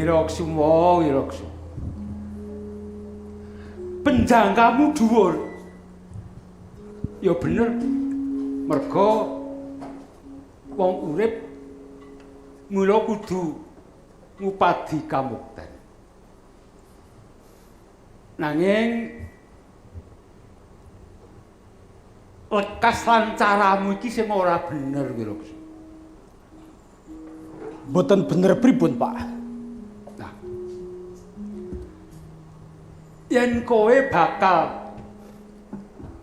Wiraksuma, Wiraksuma. Penjangkamu dhuwur. Ya bener. Merga wong urip mula kudu ngupadi kamukten. Nanging lekas lan caramu iki sing ora bener, Wiraksuma. Mboten bener pripun, Pak? Nah. Yen kowe bakal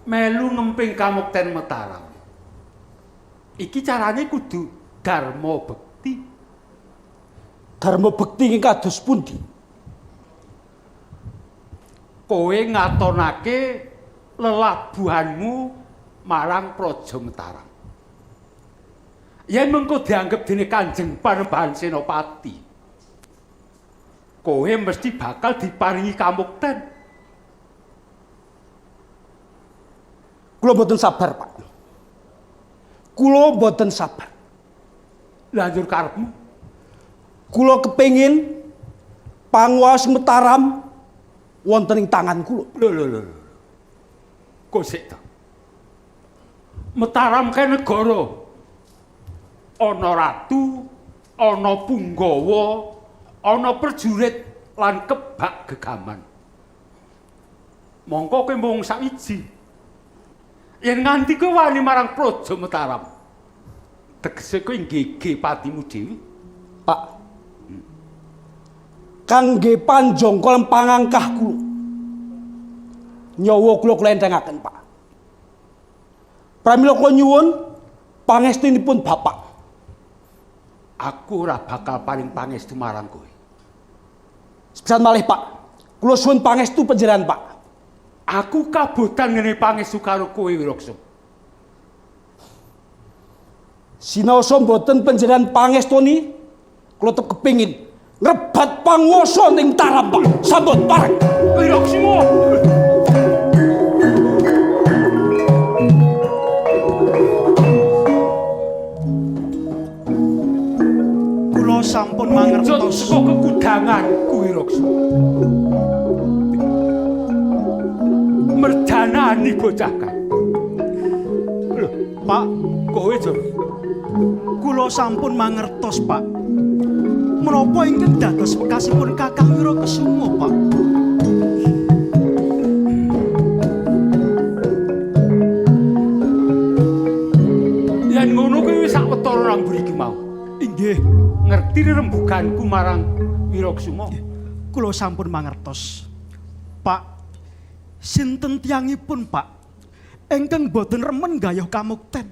melu ngemping kamukten Mataram. Iki carane kudu dharma bekti. Dharma bekti ing kados pundi? Kowe ngatonake lelabuhanmu marang Praja Mataram. Yen mengko dianggep dene Kanjeng Panembahan Senopati, kowe mesti bakal diparingi kamukten. Kula mboten sabar, Pak. Kula mboten sabar. Lah njur karepmu? Kula kepengin panguwas Mataram wonten ing tangan kula. Lho lho lho. Kok sik to? Mataram kae negara. Ana ratu, ana punggawa, ana prajurit lan kebak gegaman. Mongko kowe mung sawiji. Yen nganti kowe wani marang Praja Mataram, tegese kowe nggege patimu dhewe. Pak. Kangge panjangka lan pangangkah kula. Nyawa kula kula enthengaken, Pak. Pramila kula nyuwun pangestunipun Bapak. Aku ora bakal paring pangestu marang kowe. Sepisan malih, Pak. Kula suwun pangestu panjenengan, Pak. Aku kabotan ngene pangestu karo kowe, Wiraksa. Sinaosa mboten panjenengan pangestoni, kula tetep kepingin ngrebat panguwasa ning Mataram, Pak. Sampun pareng. Wiraksuma. Kula sampun Wujud mangertos. saka kekudanganku, Wiraksa. Merjanani bocah kae. Lho, Pak, kowe Jon. Kula sampun mangertos, Pak. Menapa ingkang dados wekasipun Kakang Wirakusuma, Pak? Yen ngono kuwi wis sawetara nang mburi iki mau. Inggih, Ngerti rembuganku marang Wirakusuma. Kula sampun mangertos. Pak, sinten tiyangipun, Pak? Ingkang boten remen gayuh kamukten.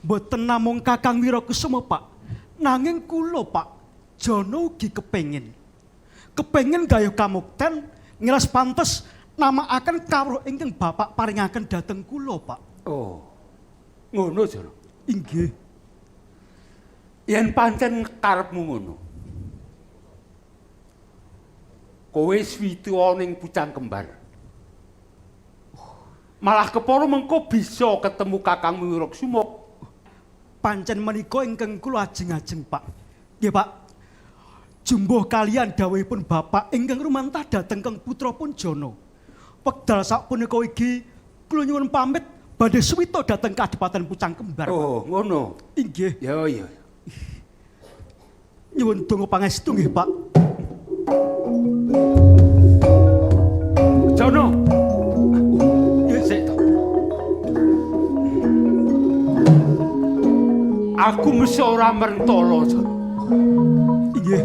Boten namung Kakang Wirakusuma, Pak. Nanging kula, Pak, Jono ugi kepengin. Kepengin gayuh kamukten ngiras pantes namakaken kawruh ingkang Bapak paringaken dhateng kula, Pak. Oh. Ngono, Jono. Inggih. Yen pancen karepmu ngono. Kowe swituwa ning Pucang Kembar. Malah kepara mengko bisa ketemu Kakangmu Wirakusuma. Pancen menika ingkang kula ajeng-ajeng, Pak. Nggih, Pak. Jumbuh kalian dawuhipun Bapak ingkang rumantah dhateng Kang Putra Punjana. Wekdal sapunika iki kula nyuwun pamit badhe suwita dhateng Kadipaten Pucang Kembar. Pak. Oh, ngono. Inggih, Ya ya. Nyuwun donga pangestu nggih, Pak. Jono. Ya sik to. Aku mesti ora merentala, Jono. Inggih.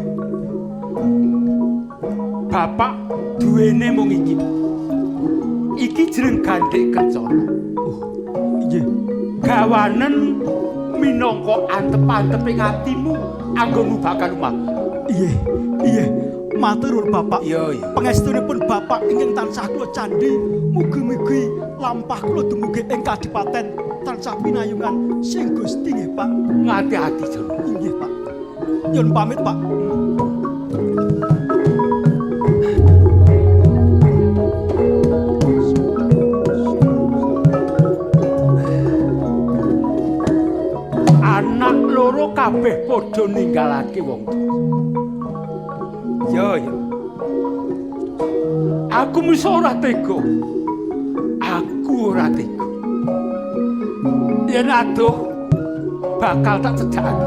Bapak duwene mung iki. Iki jeneng Gandhik Kencana. Inggih. Gawanen minangka antep-anteping atimu anggonmu bakal lumah. Inggih. Inggih. Matur nuwun Bapak. Iya, iya. Pangestunipun Bapak ingkang tansah kula candhi, mugi-mugi lampah kula dumugi ing kadipaten tansah pinayungan sing Gusti nggih, Pak. Ngati-ati, Jono. Inggih, Pak. Nyuwun pamit, Pak. Anak loro kabeh padha ninggalake wong tuwa. Ya ya. Aku mesti ora tega. Aku ora tega. Yen adoh bakal tak cedhakake.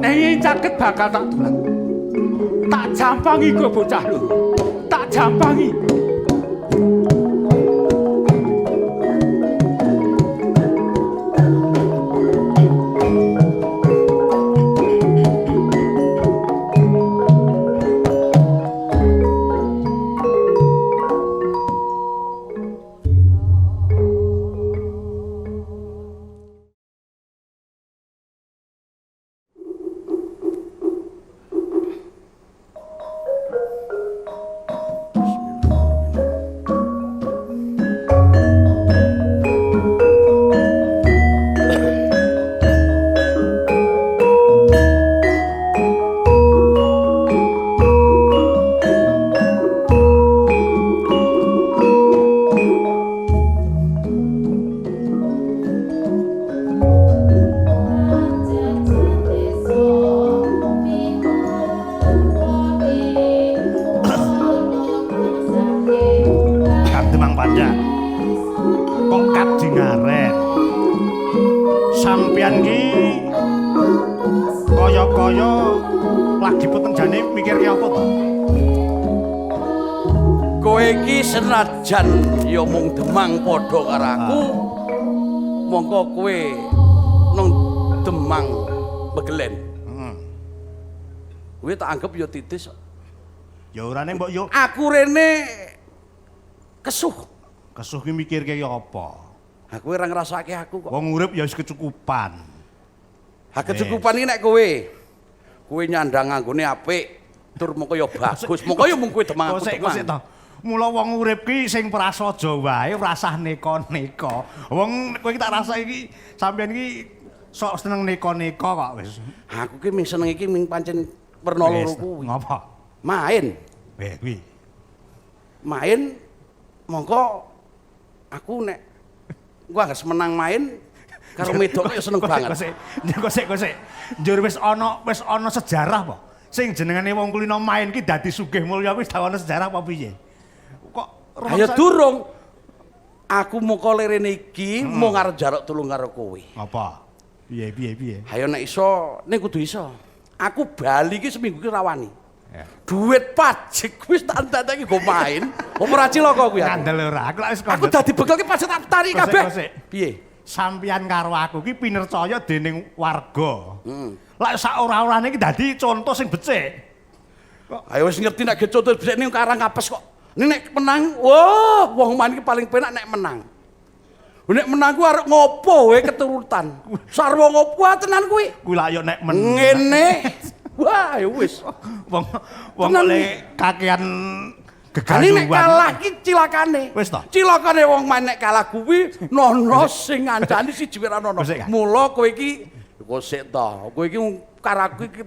Nek caket bakal tak tulak. Tak jampangi kowe bocah loro. Tak jampangi. Kang Demang Pandak. Kok kadingaren? Sampeyan ki kaya-kaya lagi peteng jane mikirke apa to? Kowe iki senajan ya mung Demang padha karo aku, mongko kowe nang Demang Megelen. Heeh. Kowe tak anggap ya titis. Ya ora nek mbok yo Aku rene kesuh. kesuh ki mikirke apa? Aku ora ngrasake aku kok. Wong urip ya wis kecukupan. Ha kecukupan iki nek kowe. Kowe nyandang nganggone apik, tur mongko ya bagus. Mongko ya mung kowe Demang aku Kosek kosek Demang. to. Mula wong urip ki sing prasaja wae ora usah neka-neka. Wong kowe iki tak rasa iki sampeyan iki sok seneng neka-neka kok wis. Aku ki ming seneng iki ming pancen werna loro Wis, kuwi. Ngopo? Main. Weh kuwi. Main mongko aku nek gua anggere menang main karo medok ya seneng banget. Kosek kosek kosek. Njur wis ana sejarah apa? Sing jenengane wong kulino main ki dadi sugih mulya wis tau ana sejarah apa piye? Kok Ayo durung. Aku moko lerene iki mung arep njaluk tulung karo kowe. Apa? Piye piye piye? Ayo nek iso, ning kudu iso. Aku bali iki seminggu ki rawani. Ya. Duit pajak wis tak entek-entek nggo main. Apa ora cilaka kuwi aku? Kandel ora, aku lak wis Aku dadi bekel ki pajak tak tarik Kosek, kabeh. kosek. Piye? Sampeyan karo aku ki pinercaya dening warga. Lak sak ora-orane iki dadi contoh sing becik. Ayo wis ngerti nek contoh becik ning karang kapes kok. Ning nek menang, wah wong main ki paling penak nek menang. Nek menang ku arep ngopo wae keturutan. Sarwa ngopo tenan kuwi. Kuwi lak yo nek menang. Ngene. Wah, ya wis. Wong wong Tenan. le kakean Kali nek gegayuhan. kalah ki cilakane. Wis toh? Cilakane wong main nek kalah kuwi nono sing ngancani siji ora nono. Wis, Kak. Mula kowe iki kok sik to. Kowe iki karo aku iki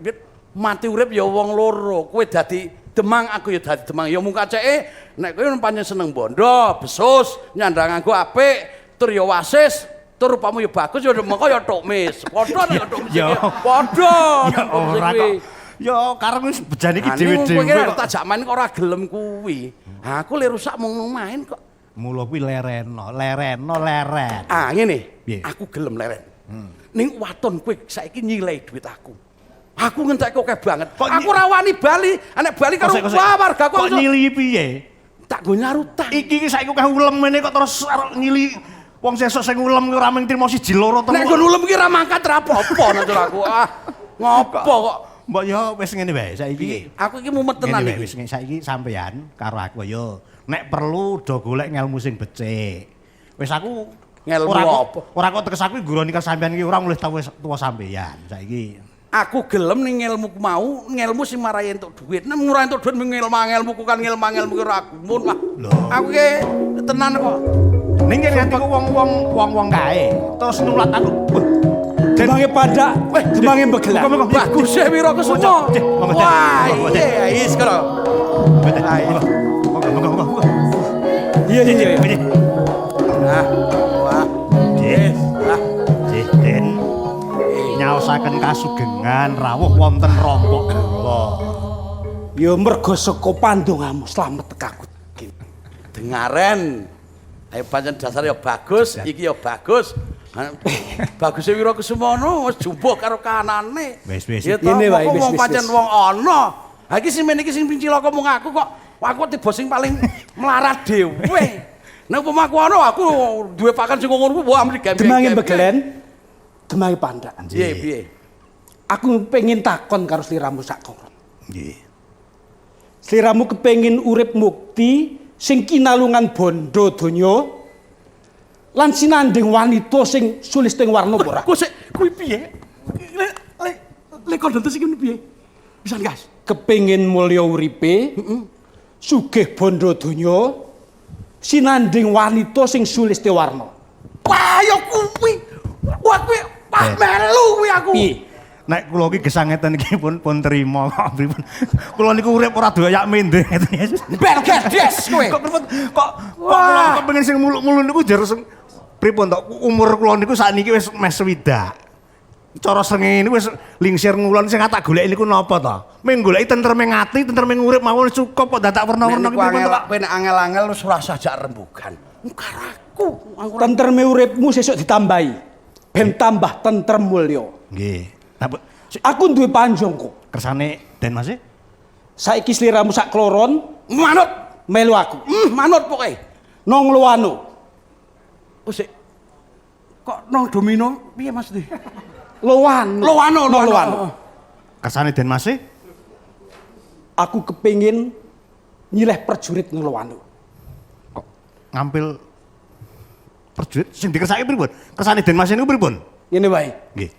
mati urip ya wong loro. Kowe dadi Demang, aku ya dadi Demang. Ya mung kaceke nek kowe pancen seneng bondo, besus, nyandang nganggo apik, tur ya wasis, tur rupamu ya bagus ya mengko ya tok mis. Padha nek tok mis. Ya. Padha. Ya ora kok. Ya karep wis bejane iki dhewe-dhewe. dhewe-dhewe Kowe kok. tak jak main kok ora gelem kuwi. Aku le rusak mung main kok. Mula kuwi lereno, lereno, leren. Ah ngene, Piye? aku gelem leren. Ning waton kowe saiki nyilai duit aku. Aku ngentekke akeh banget. Kok Aku ora wani bali, nek bali karo Kosek, kosek. wah wargaku Kok langsung- nyilihi piye? tak nggo nyarutang. Iki iki saiki akeh ulem ngene kok terus arep nyili wong sesuk sing ulem ki ora mung trimo siji loro telu. Nek nggo nulem ki ora mangkat ora apa-apa nek aku. Ah, ngopo kok? Mbok yo wis ngene wae saiki. Piye? Aku iki mumet tenan Ngene wae iki. wis saiki sampeyan karo aku yo nek perlu do golek ngelmu sing becik. Wis aku Ngelmu ora kok- apa? Ora kok teges aku ngguroni karo sampeyan iki ora mulih tau wis tuwa sampeyan saiki. Aku gelem ning ngelmu ku mau, ngelmu sing marai entuk duit. Nek ora entuk duit mung ngelmu ku kan ngelmu ki ora gumun wah. Lho. Aku ki tenan kok. Ning kene nganti ku wong-wong wong-wong kae terus nulat aku. Wah, Demange Pandak, demange Megelan. Monggo, monggo. Bagus e Wirakusuma. Cek, monggo, Cek. Wah, Monggo, Cek. iya, is kono. Monggo, monggo, monggo, monggo. Iya iya iya. Iya. Nah, wah. Cek, Nah, Cek, Den. Nyaosaken kasugengan rawuh wonten rompok kula. Ya mergo saka pandongamu slamet tekaku. Dengaren. Ayo pancen dasar ya bagus, iki ya bagus. Baguse Wirakusuma wis jumbuh karo kanane. Wis, wis. Ya toh, Ngene wae, wong wis, wis, pancen wis. wong ana. Ha iki sing mene iki sing cilaka mung aku kok. Aku tiba sing paling melarat dhewe. Nek umpama aku ana aku duwe pakan sing ngono kuwi wah mesti gembeng. Demange begelen, demange pandhakan. Piye piye? Aku pengen takon karo sliramu sakoron. Nggih. Sliramu kepengin urip mukti sing kinalungan bondo donya lan sinanding wanita sing sulisting warna apa ora? Kok sik kuwi piye? Le le le kondente sing piye? Pisan gas. Kepengin mulya uripe, sugih bondo donya, sinanding wanita sing suliste warna. Wah ya kuwi. Wah kuwi wah melu kuwi aku. Piye? Nek kula iki gesang ngeten iki pun trima kok pripun. Kula niku urip ora doyak mende ngeten iki. Bel gedes kowe. Kok pripun kok kula kepengin sing muluk-muluk niku jar sing pripun to umur kula niku sakniki wis meh swidak. Cara srengenge niku wis lingsir ngulon sing tak goleki niku napa to? Ming goleki tentreme ati, tentreme urip mawon cukup kok dadak werna-werna Nek ki pripun to, Pak? kowe nek angel-angel wis ora usah jak rembugan. Karaku aku ora Tentreme uripmu sesuk ditambahi. Ben tambah tentrem mulya. Nggih. Nah, Bu, Aku duwe panjangka. kersane Den Mas e? Saiki sliramu sak kloron manut. melu aku. Manut pokoke. Nang Loano. Oh sik. Kok nang domino piye Mas De? Loano. Loano, Nang Loano. Kersane Den Mas e? Aku kepengin nyileh prajurit nang Loano. Kok ngampil prajurit sing dikersake pripun? Kersane Den Mas niku pripun? Ngene wae. Nggih.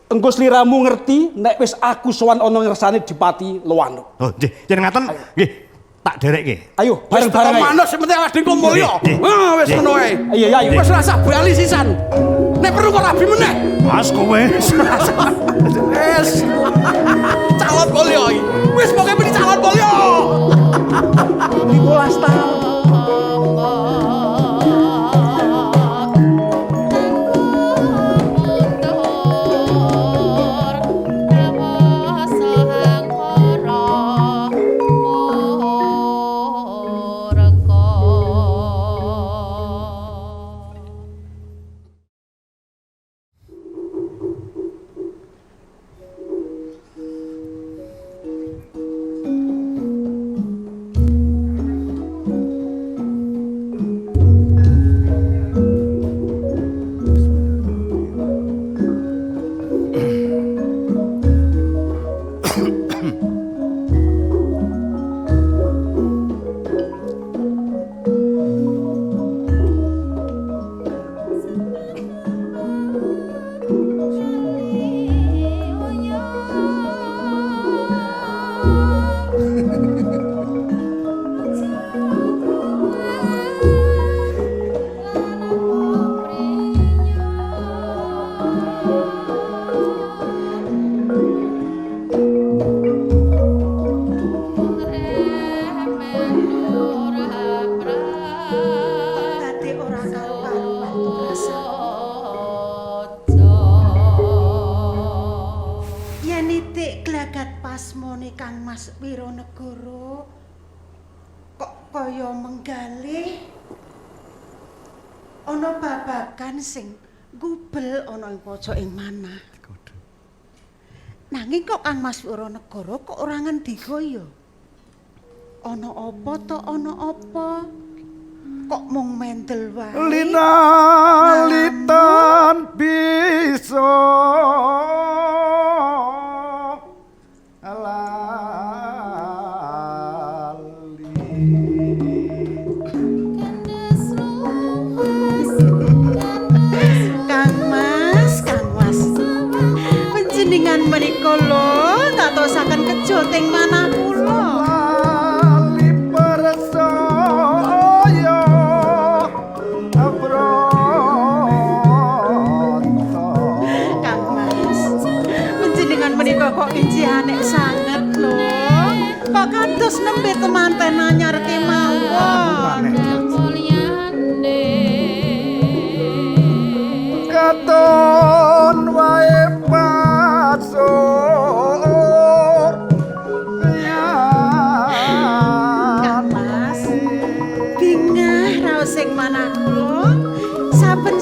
Engko sliramu ngerti nek wis aku sowan ana ngersane Dipati Loano. Oh, nggih. Yen ngaten nggih tak derekke. Ayo Wis bareng-bareng ayo. manut sing penting awake dhewe mulya. Nggih. Wah wis ngono wae. Iya, iya, ayo. Wis ora usah bali sisan. Nek perlu kok rabi meneh. Mas kowe. Wis. Calon mulya iki. Wis pokoke meni calon mulya. 15 tahun. Dadi ora karu-karuan to rasa. Yen itik glagat pasmone Kang Mas Wiranegara kok kaya menggalih ana babagan sing gubel ana ing pojoking manah. Nanging kok Kang Mas Wiranegara kok ora ngendika ya? Ana apa to ana apa? Kok mung mendel wae? Linalitan bisa lali. Kang Mas, Kang Mas. Panjenengan menika lho tatosaken kejoting manah kula. Lali percaya brata. Kang Mas, panjenengan menika kok injih anek sanget lho. Kok kados nembe temanten anyar kemawon. Katon wae pasur ya.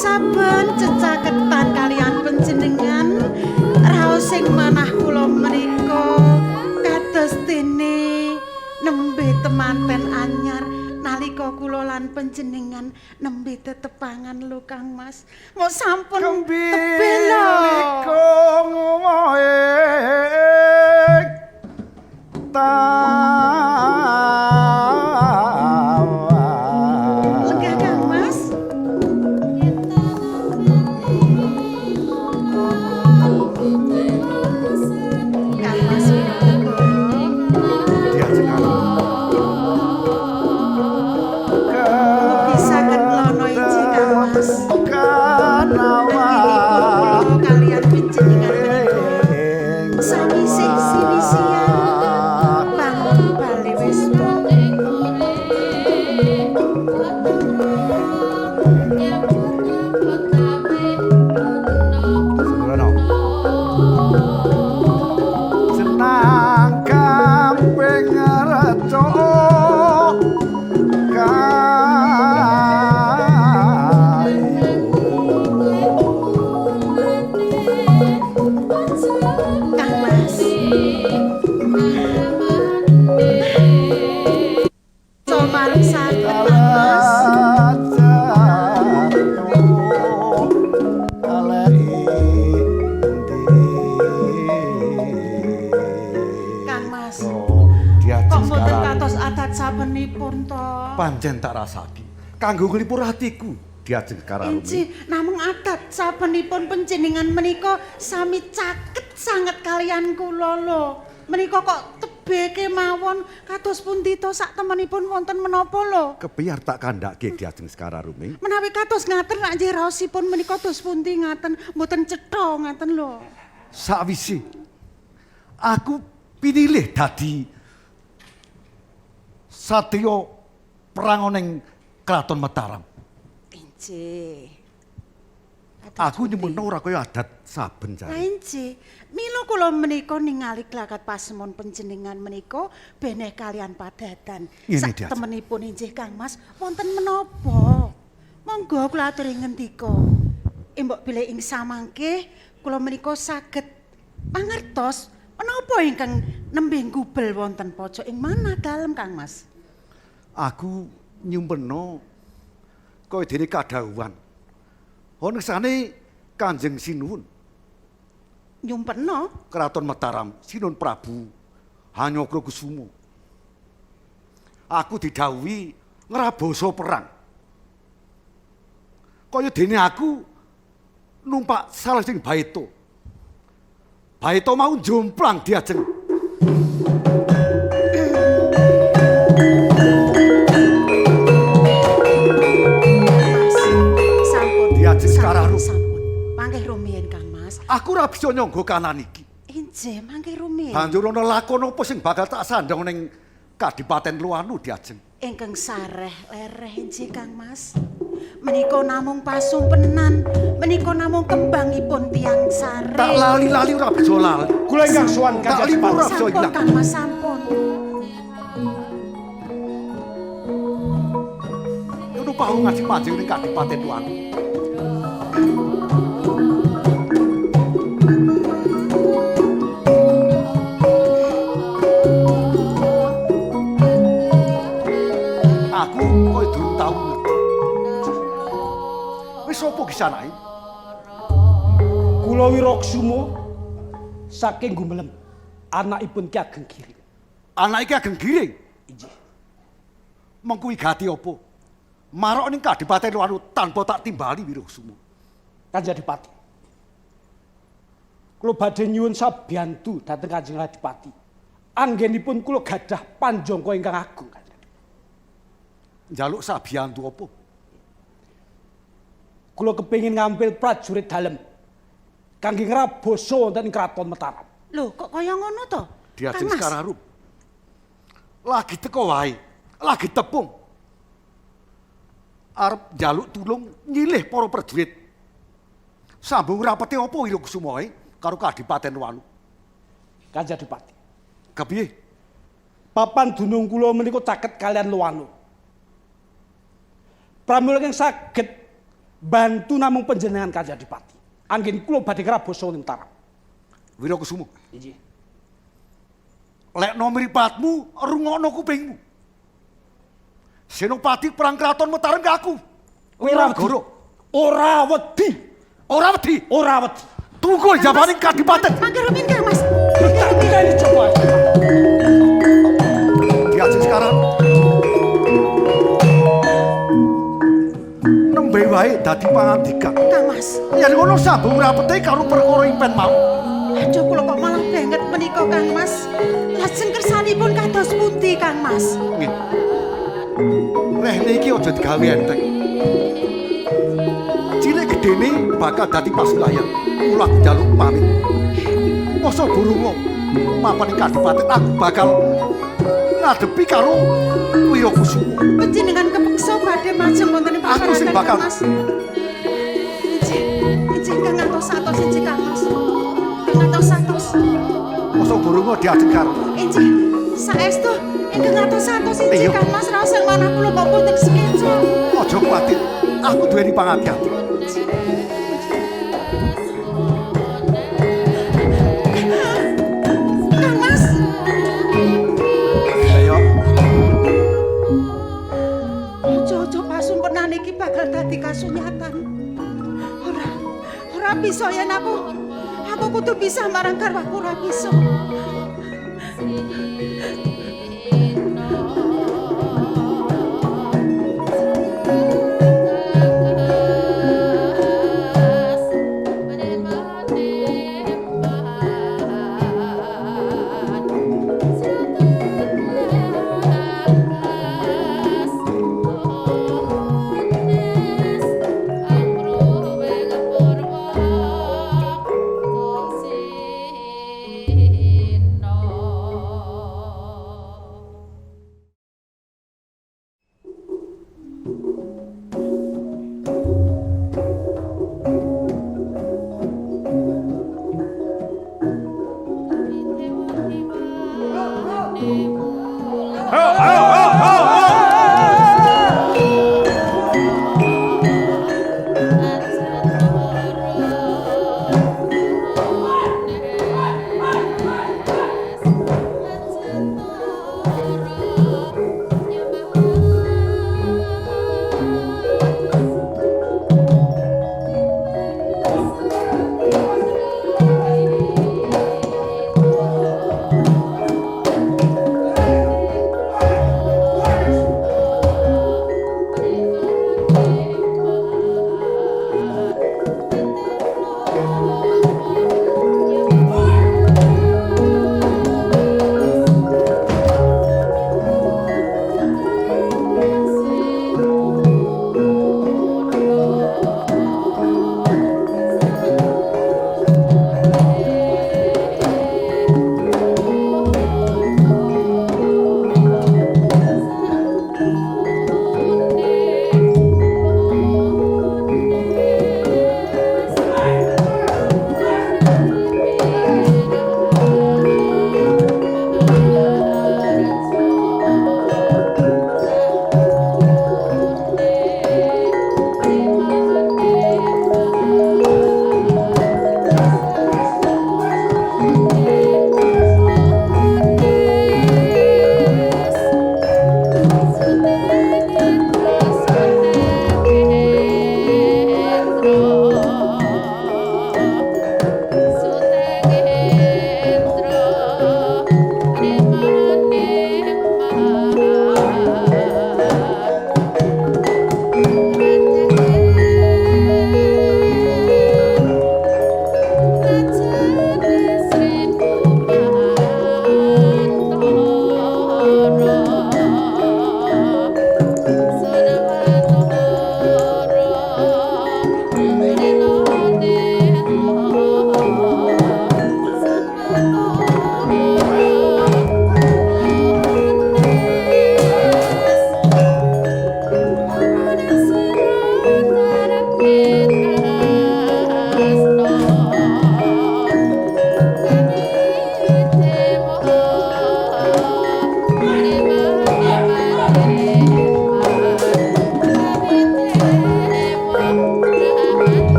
Saben cecaketan kalian panjenengan raos sing manah kula menika kados dene nembe temanten anyar nalika kula lan panjenengan nembe tetepangan lho Kang Mas. Mok sampun tebih lho. Likung wae tawa. Lenggah Kang Mas. Kang Mas Wiranegara. Mugi saged lono iji Kang Mas. Kanawa Kula kalian panjenengan menika sami sih sinisian bangun bali wista. Senang kamping reco kayu. Kang Mas. Somarep saged Kang Mas. Kang Mas. Kok mboten katos adat sabenipun to? Pancen tak rasaki. Kanggo nglipur atiku diajeng Sekararumi. Injih, namung adat sabenipun panjenengan menika sami caket sanget kalian kula lho. Menika kok tebih kemawon kados pundi to sak temenipun wonten menapa lho? Kepiye arep tak kandhake diajeng Sekararumi? Menawi kados ngaten rak nggih raosipun menika dos pundi ngaten, mboten cetha ngaten lho. Sakwise aku pinilih dadi satriya perang ning Kraton Mataram. Injih. Aku nyemeno ora kaya adat saben Lah jare. injih, mila kula menika ningali glakat pasemon panjenengan menika beneh kalian padatan. Ngene, Sak Diajeng. temenipun injih Kang Mas wonten menapa? Monggo kula aturi ngendika. Embok bilih ing samangke kula menika saged mangertos menapa ingkang nembe gubel wonten pojok ing manah dalem Kang Mas. Aku nyumpena kaya dene kadhawuhan. Ana sane Kanjeng Sinuwun Nyumpena Kraton Mataram Sinuwun Prabu Hanyokrokusumo. Aku didhawuhi ngrabasa perang. Kaya dene aku numpak salah sing baito. Baito mau jomplang diajeng. Mas. Sampun. Diajeng sampun, Sekararum. Sampun. Mangke rumiyin Kang Mas. Aku ora bisa nyangga kanan iki. Injih, mangke rumiyin. Banjur ana lakon apa sing bakal tak sandhang ning Kadipaten Luanu diajeng. Ingkang sareh lereh injih Kang Mas. Menika namung pasumpenan, menika namung kembangipun tiyang sare. Tak lali-lali ora bisa lali. Kula ingkang sowan Tak Kanjeng lipur Adipati. ora bisa Sampun ilang. Kang Mas, sampun. Ngono pahung ngaji manjing ning Kadipaten Luanu. Aku koyo durung tau ngerti. Wis opo kisanake? Kula Wiraksumo saking Gumelem, anakipun Ki Ageng Giring. Anake Ki Ageng Giring. Injih. Mengko wigati apa? Marok ning Kadipaten Luanu tanpa tak timbali Wiraksumo. Kanjeng Adipati. Kula badhe nyuwun sabiyantu dhateng Kanjeng Adipati. Anggenipun kula gadah panjangka ingkang agung. Kanjeng Adipati. Njaluk sabiyantu apa? Kula kepengin ngampil prajurit dalem kangge ngrabasa wonten ing Kraton Mataram. Lho, kok kaya ngono to? Diajeng Kang Mas. Sekararum. Lagi teko wae, lagi tepung. Arep njaluk tulung nyilih para prajurit. Sambung rapete apa Wirokusumo ae karo Kadipaten Wanu. Kanjeng Adipati. Kepiye? Papan dunung kula menika caket kalian Luwano. Pramila ingkang saged Bantu namung panjenengan Kanjeng Adipati. Anggen kula badhe ngrabosa wonten Mataram. Wirakusuma, Inggih. Lekno mripatmu, rungokno kupingmu. Senopati perang kraton Mataram ke aku. Ora wedi. Goro. Ora wedi. Ora wedi. Ora wedi. Tunggu jabane kadipaten. Mangke rumiyin Kang Mas. Tak kene coba. Diajeng sekarang. Nembe wae dadi pangandikan. Kang Mas. Yen ngono sambung rapete karo perkara impen mau. Aduh kula kok malah banget menika Kang Mas. Lajeng kersanipun kados pundi Kang Mas? Nggih. Rehne iki aja digawe enteng. Cilik gedene bakal dadi pasulayan. Kula njaluk pamit. Masa burunga mapan ing kadipaten aku bakal ngadepi karo Wirakusuma. Panjenengan kepeksa badhe majeng wonten ing Aku sing paparatan bakal. Kang Mas. Injih, injih kang atos-atos injih Kang Mas. Kang atos-atos. Masa burunga diajeng karo. Injih, saestu ingkang atos-atos injih Iya. Kang Mas raos ing manah kula kok boten sekeca. Aja kuwatir, aku duweni pangati-ati. Kang Mas, Ayo, aja-aja pasumpenan iki bakal dadi kasunyatan. Ora, ora bisa yen aku kudu bisa marang garwaku ora bisa.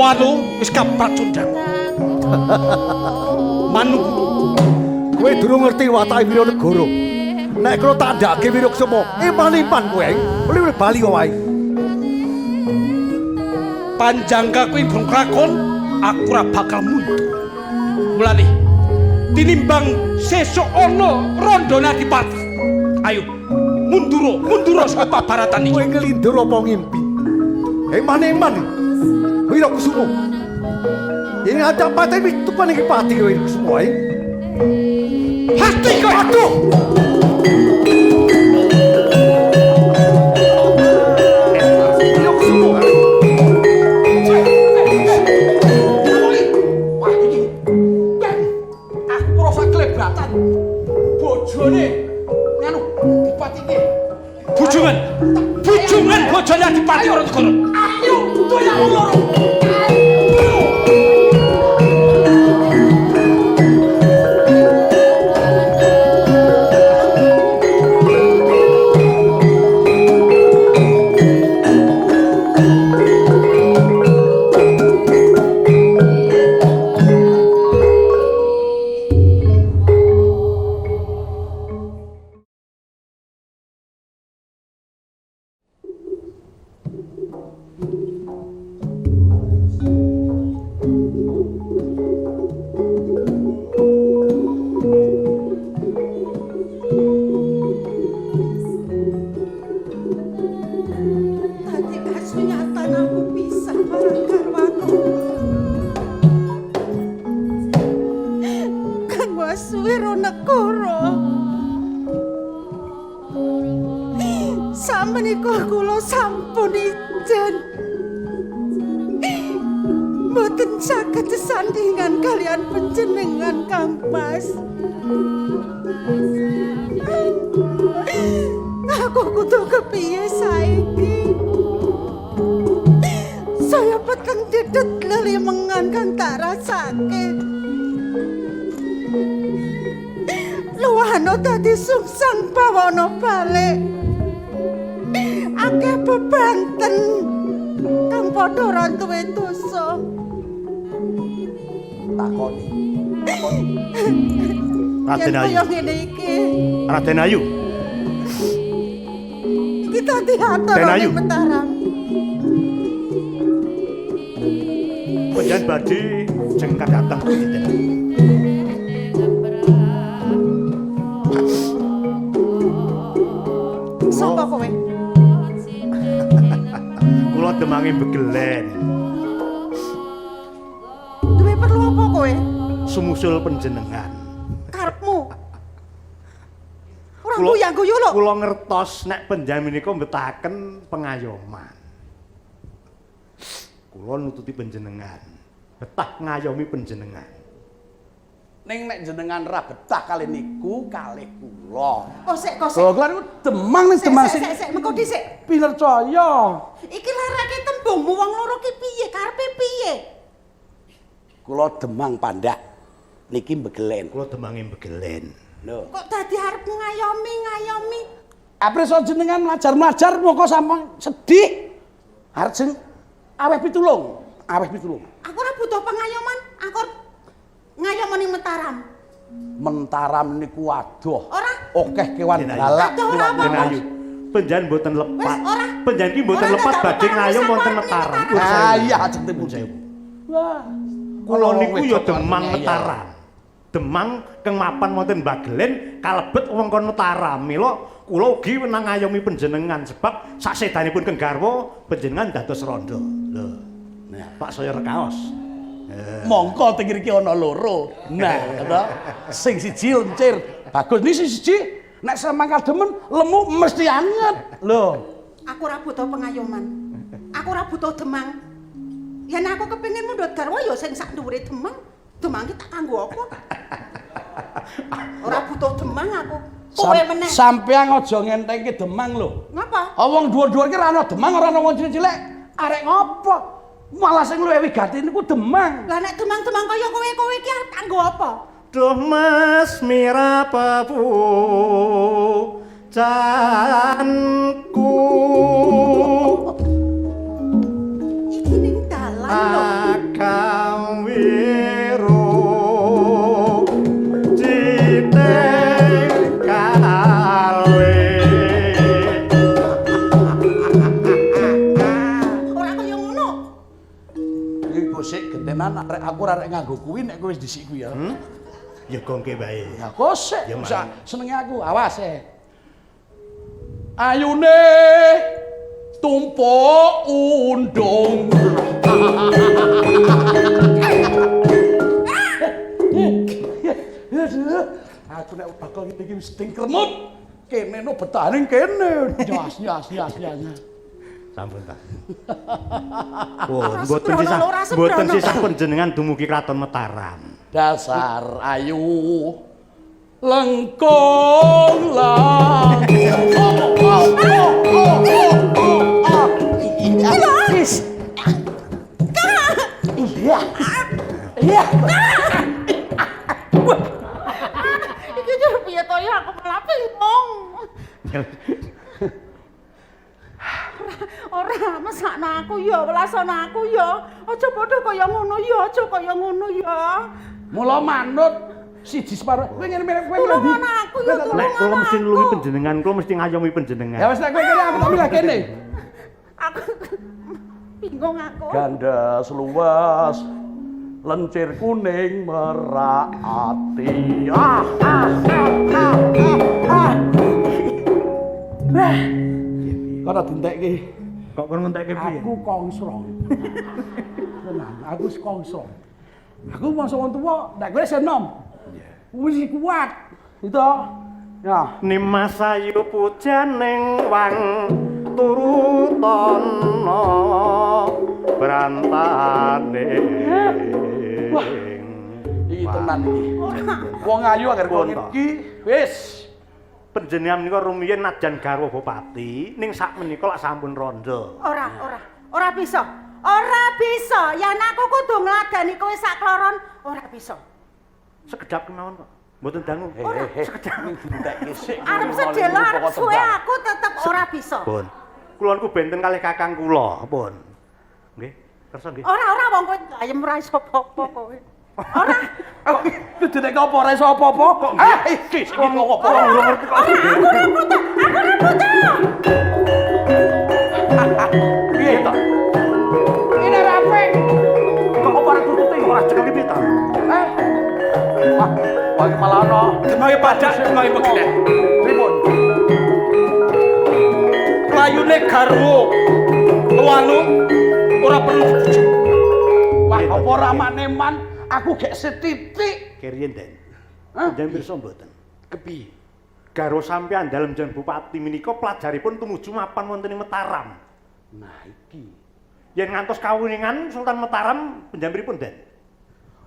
Lowano wis kapracundang. Manuk Kowe durung ngerti watake Wiranegara. Nek kula tandhake Wirakusuma, eman-eman kowe. Kowe bali wae. Panjangka kuwi bung krakon, aku ora bakal mundur. Mulane tinimbang sesuk ana randane Adipati. Ayo mundura, mundura saka pabaratan iki. Kowe ngelindur apa ngimpi? Eman-eman. Wirakusuma. Yen ada pateni wis tupan iki pati kowe Wirakusuma ae. Hati kowe. Aduh. Wirakusuma. Wah iki. Ben, aku rasa klebratan. Bojone nganu Dipati iki. Bujungan. Bujungan bojone Adipati Wiranegara. Ayo, doyak wong loro. Dadi kasunyatan aku pisah marang garwaku. Kang Mas Wiranegara. Samenika kula sampun ijen. Mboten saged sesandingan kalian panjenengan Kang Mas. Aku kudu kepiye saiki? Saya peteng dedet lelimengan kang tak rasake. Luwano dadi sungsang bawana balik. Akeh bebanten kang padha ora duwe dosa. Takoni. Raden Yen Ayu. kaya ngene iki, Raden Ayu. iki dadi Den atur Ayu. ning Mataram. Panjenengan badhe jengkar dateng pundi Den Ayu? Sapa kowe? Kula demange begelen Duwe perlu apa kowe? sumusul panjenengan. Karepmu. Ora guyu-guyu lho. Kula ngertos nek panjenengan menika mbetahaken pengayoman. Kula nututi panjenengan. Betah ngayomi panjenengan. Ning nek jenengan ra betah kalih niku kalih kula. Kosek kosek. Lho kula niku demang ning Sik, demang sik, sing sik, sik, mengko dhisik. pinercaya. Iki larake tembungmu wong loro ki piye? Karepe piye? Kula demang pandak niki begelen. Kula demange begelen. Lho. Kok dadi arep ngayomi-ngayomi? Apreso jenengan mlajar-mlajar moko sampun sedih. Arep sing aweh pitulung, aweh pitulung. Aku ora butuh pengayoman, aku arep ngayomi ning Mataram. Mentaram niku adoh. Ora. Akeh kewan Den Ayu. galak. Adoh ora kewan apa-apa. Den Ayu. Panjenengan mboten lepat. Wis, ora. Panjenengan iki mboten Ora, lepat dadak badhe Mataram, ngayom wis wonten aku arep ning Mataram. Mataram. Ah iya ajeng pundi. Wah. Kula niku ya wedok demang ngeyel. Mataram. Demang keng mapan wonten Bagelen kalebet wewengkon Mataram. Mila kula ugi wenang ngayomi panjenengan sebab sasedanipun keng garwa panjenengan dados randha. Lho. Nah. Pak saya rekaos. Mongko teng mriki ana loro. Nah, to. Sing siji lencir. Bagus ni sing siji nek samangkal demen lemu mesti anget. Lho. Aku ora butuh pengayoman. Aku ora butuh demang. Yen aku kepengin mundhut garwa ya sing sak dhuwure demang. Demang ki tak kanggo apa? Ora butuh demang aku. Kowe meneh. Sampeyan aja ngentengke demang lho. Ngapa? Ah, wong dhuwur-dhuwur ki ora ana demang, ora ana wong cilik-cilik. Arek ngopo? Malah sing luwih wigati niku demang. Lah nek demang-demang kaya kowe-kowe ki arep kanggo apa? Duh Mas mira pepu canku Iki ning dalan lho. Aku ora arek nganggo kuwi nek kowe wis dhisik kuwi ya. Ya gongke wae. Ya kok sik, Ya, usah Mas. senenge aku. Awas e. Ayune tumpuk undung. Aku nek bakal ngene iki mesti kremut. Kene no betaning kene. Nyas nyas nyas nyas. Sampun ta. Oh, Ora mboten sembrono, sisah ora mboten sembrono. sisah panjenengan dumugi Kraton Mataram. Dasar ayu lengkung lang. Oh, oh, oh, oh, oh, oh, oh. Is. Iya. Iya. Iki jare piye to ya aku malah bingung. Ora, mesakno aku ya, welasana aku ya. Aja padha kaya ngono ya, aja kaya ngono ya. Mula manut siji separo. Kowe ngene mirip kowe Tulungan aku ya, Nek tulungan kula mesti nulungi aku. panjenengan, kula mesti ngayomi panjenengan. Ya wis nek kowe kene aku tak milah kene. Aku bingung aku. Gandas luwes lencir kuning merak ati. Ah ah ah ah ah. ah. Wah. Kono dientekke. Kok kon ngentekke piye? Aku kongsrong. Tenan, aku wis kongsrong. Aku masa wong tuwa, nek kowe isih enom. Wis kuat. Gitu. Ya. Nimas ayu pujaning wang turutana brantane. Wah. Iki tenan iki. Wong ayu agar Pun kok to. iki wis. Panjenengan menika rumiyin najan garwa bupati ning sak menika lak sampun rondo. Ora, ora, ora bisa. Ora bisa. Yen aku kudu ngladeni kowe sak kloron, ora bisa. Sekedap kemawon kok. Mboten dangu. Sekedap dientekke sik. Arep sedelo arep suwe aku tetep ora bisa. Pun. Kula niku benten kalih kakang kula, pun. Nggih, kersa nggih. Ora, ora wong kowe ayem ora iso apa-apa kowe. Ora. Kudu nek apa ora iso apa-apa kok. Ah iki sing kok apa. Ora, aku ora butuh, aku ora butuh. Piye to? Ini rapi. Kok apa ora tututi? Ora cekel piye ta? Eh. Wah, wah iki malah ana. Demawe padak, demawe pegelen. Pripun? Playune garwa Lwanu ora perlu dibujuk. Wah, apa ora maneman aku gek setitik. Keriyen, Den. Hah? Jenengan pirsa mboten? Kepiye? Garwa sampeyan dalem jeneng bupati menika pelajaripun tumuju mapan wonten ing Mataram. Nah, iki. Yen ngantos kawuningan Sultan Mataram panjenengan pripun, Den?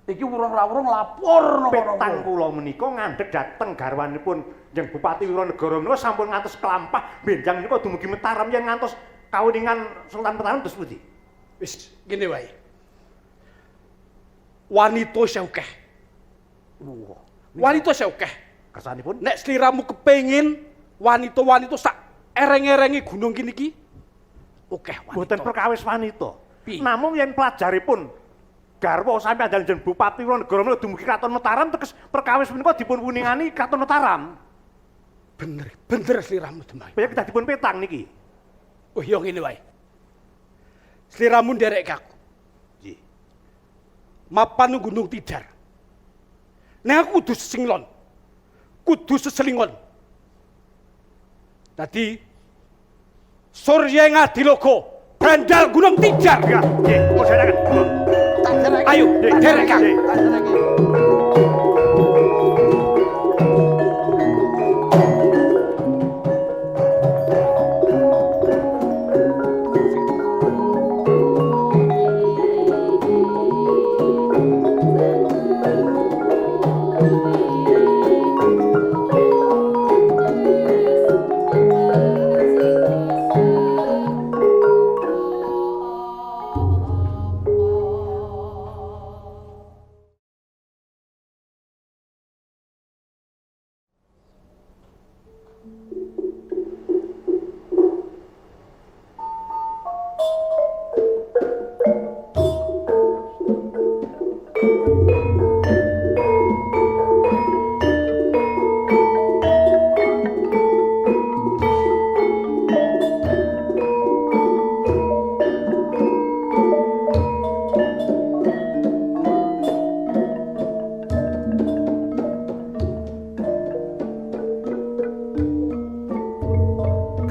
Iki wurung-rawurung lapor nang Petang kula menika ngandhek dhateng garwanipun jeneng Bupati Wiranegara menika sampun ngantos kelampah benjang menika dumugi Mataram yen ngantos kawuningan Sultan Mataram terus pundi? Wis ngene wae. Wanita isih akeh. Wanita isih akeh. Kersanipun Nek sliramu kepengin wanita-wanita sak ereng-erengi gunung kene iki akeh wanita. mboten perkawis wanita. Piye? Namung yen pelajaripun garwa sampeyan dalem jeneng Bupati Wiranegara menika dumugi Kraton Mataram teges perkawis menika dipun wuningani Kraton Mataram. Bener, bener sliramu Demang. Kaya kedah dipun petang niki. Oh ya ngene wae. Sliramu nderek aku. Nggih. Mapan nang Gunung Tidar. Nek aku kudu sesinglon. Kudu seselingon. Dadi Surya Ngadilogo brandal Gunung Tidar. Ya, nggih, kula derekaken. Ayo, derek aku. Nggih. Tak dereke.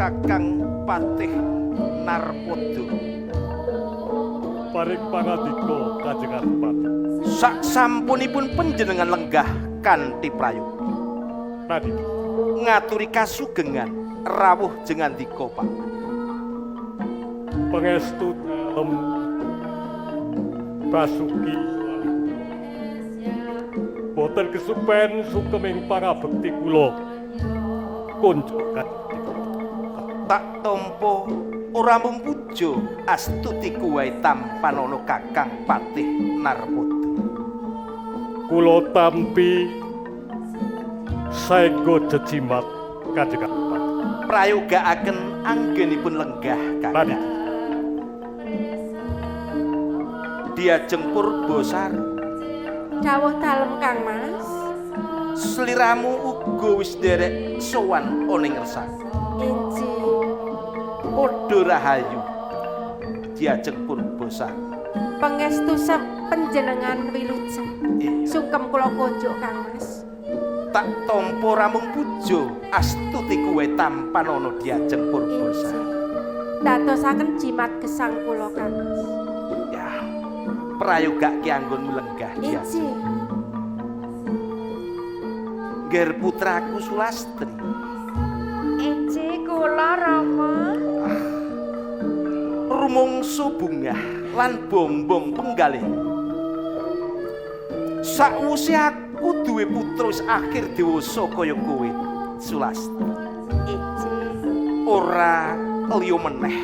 Kakang Patih Narpada. Paring pangandika Kanjeng Adipati. Sak sampunipun panjenengan lenggah kanthi prayoga. Nadi, Ngaturi kasugengan rawuh jengandika Pak. Pangestu dalem Basuki boten kesupen sukeming pangabekti kula konco. Tak tampa ora mung puja astuti wae tampanana Kakang Patih Narpada. Kula tampi saengga jejimat Kanjeng Adipati. Prayogaaken anggenipun lenggah Nadi, Kakang. Diajeng Purbasari. Dawuh dalem Kang Mas. Sliramu uga wis nderek sowan ana ing ngersaku. Injih. Padha rahayu. Diajeng Purbasari. Pangestu panjenengan wilujeng. Iya. Sungkem kula konjuk Kang Mas. Tak tampa ramung puja astuti kuwe tampanana Diajeng Purbasari. Injih. Dadosaken jimat gesang kula Kang Mas. Ya. Prayogake anggonmu lenggah Diajeng. Injih. Ngger putraku Sulastri. Injih kula Rama. Rumangsa bungah lan bombong penggalih. Sakwuse aku duwe putra wis akhir dewasa kaya kowe, Sulastri. Injih. Ora liya meneh.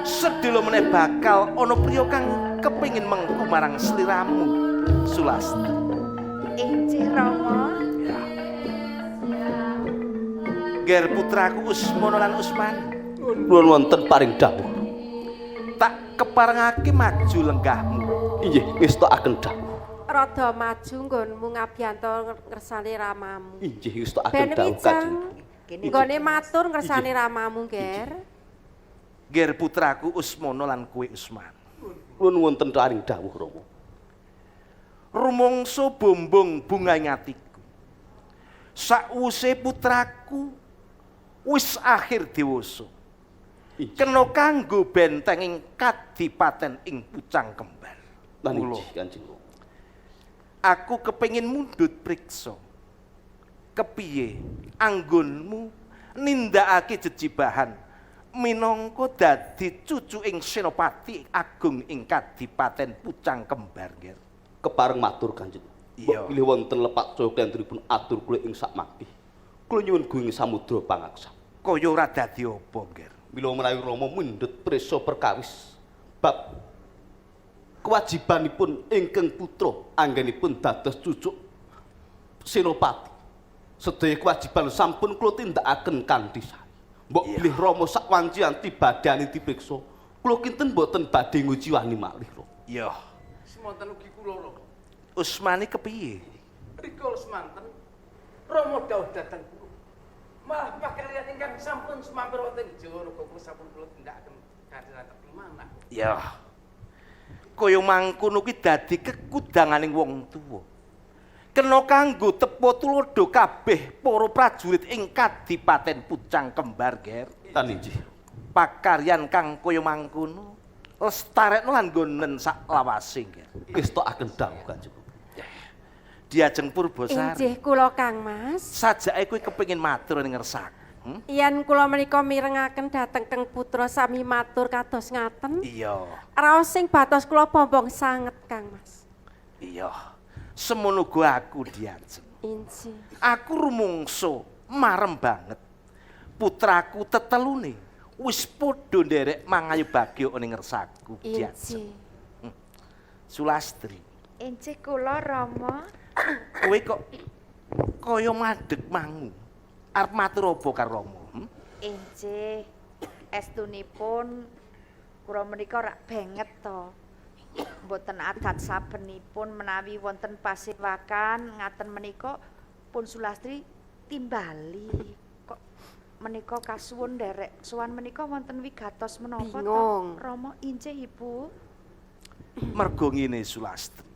Sedhela meneh bakal ana priya kang kepengin mengku marang sliramu, Sulastri. Injih Rama. Ya. Ger putraku Usmana lan Usmani. Nuwun wonten paring dawuh. Tak keparengake maju lenggahmu. Inggih, ngestokaken dawuh. Rada maju nggonmu ngabyanto ngersane ramamu. Inggih, ngestokaken Ben dawuh wijang. Kanjeng. Nggone matur ngersane ramamu, Ger. Ger putraku Usmana lan kowe Usman. Nuwun wonten paring dawuh Rama. Rumangsa bombong bunga ing atiku. Sakwuse putraku wis akhir dewasa. Kena kanggo benteng ing kadipaten ing Pucang Kembar. Lan Mula, inggih Kanjeng Rama. aku kepengin mundhut priksa. Kepiye anggonmu nindakake jejibahan minangka dadi cucu ing Senopati Agung ing Kadipaten Pucang Kembar, Nger. Kepareng matur Kanjeng. Iya. Bilih wonten lepat saya klendripun atur kula ing sakmangke. Kula nyuwun guing samudra pangaksa. Kaya ora dadi apa, Nger. Mila menawi Rama mundhut prisa perkawis bab kewajibanipun ingkang putra anggenipun dados cucuk Senopati. Sedaya kewajiban sampun kula tindakaken kanthi sae. Mbok bilih Rama sak wanci anti badane dipriksa, kula kinten boten badhe nguciwani malih Rama. Iya. Semonten ugi kula Rama. Usmani kepiye? Rikala semanten Rama dawuh dhateng kula. Malah pakaryan ingkang sampun sumampir wonten Jawa Raga kula sampun kula tindakaken kanthi teping manah. Ya. Kaya mangkono kuwi dadi kekudanganing wong tuwa. Kena kanggo tepa tuladha kabeh para prajurit ing Kadipaten Pucang Kembar, Ger. Tan inggih. Pakaryan kang kaya mangkono lestarekno lan nggonen sak lawase, Ger. Ngestokaken dawuh Kanjeng. Diajeng Purbasari. Injih kula Kang Mas. Sajake kowe kepengin matur ning ngersak. Hmm? Yen kula menika mirengaken dhateng Keng Putra sami matur kados ngaten. Iya. Raos sing batos kula bombong sanget Kang Mas. Iya. Semono uga aku diajeng. Injih. Aku rumangsa marem banget. Putraku tetelune wis padha nderek mangayu bagya ning ngersaku diajeng. Injih. Sulastri, Injih kula Rama. kowe kok kaya mandeg mangu. Arep matur apa karo Rama? Hmm? Injih. Estunipun kula menika rak banget to. Mboten adat sabenipun menawi wonten pasewakan ngaten menika pun Sulastri timbali. Kok menika kasuwun nderek sowan menika wonten wigatos menapa to? Bingung. Rama injih Ibu. Mergo ngene Sulastri.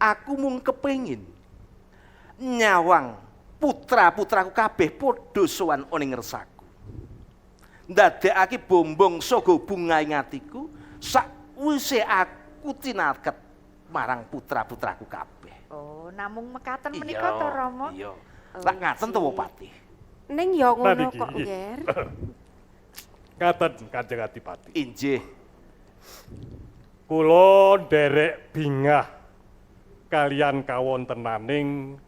Aku mung kepengin nyawang Putra-putraku kabeh padha sowan ana ing ngersaku. Ndadekake bombong saga bunga ing atiku sakwise aku tinaket marang putra-putraku kabeh. Oh, namung mekaten menika to, Rama? Iya. Lak ngaten to, Wopati? Ning ya ngono Niki. kok, Nger. Ngaten Kanjeng Adipati. Injih. Kula nderek bingah kalian kawontenaning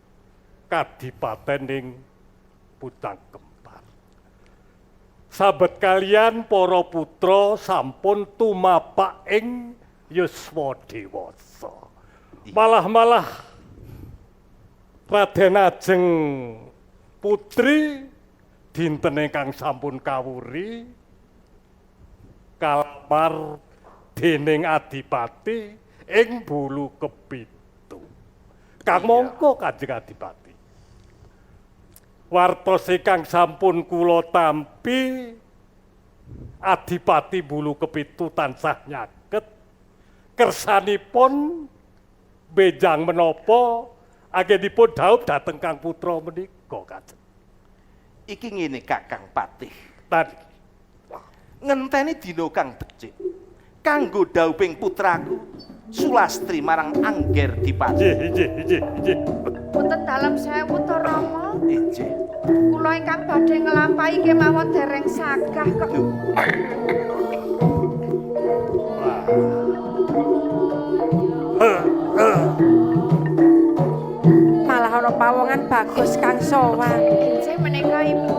kadipatening Pucang Kembar. Sabet kalian para putra sampun tumapak ing yuswa dewasa. Malah-malah Raden Ajeng Putri dinten ingkang sampun kawuri kalamar dening Adipati ing bulu kepitu. Kang mongko Kanjeng Adipati. Wartos ingkang sampun kula tampi, Adipati bulu kepitu tansah nyaket kersanipun benjang menapa anggenipun dhaup dhateng Kang Putra menika Kanjeng. Iki ngene Kakang Patih. Tadi Ngenteni dina kang becik kanggo dhauping putraku Sulastri marang Angger Dipati. Nggih, nggih, nggih, nggih. Punten dalem sewu to, Rama. Injih. Kula ingkang badhe nglampahi kemawon dereng sagah kok. Malah ana pawongan bagus kang sowan. Injih menika Ibu.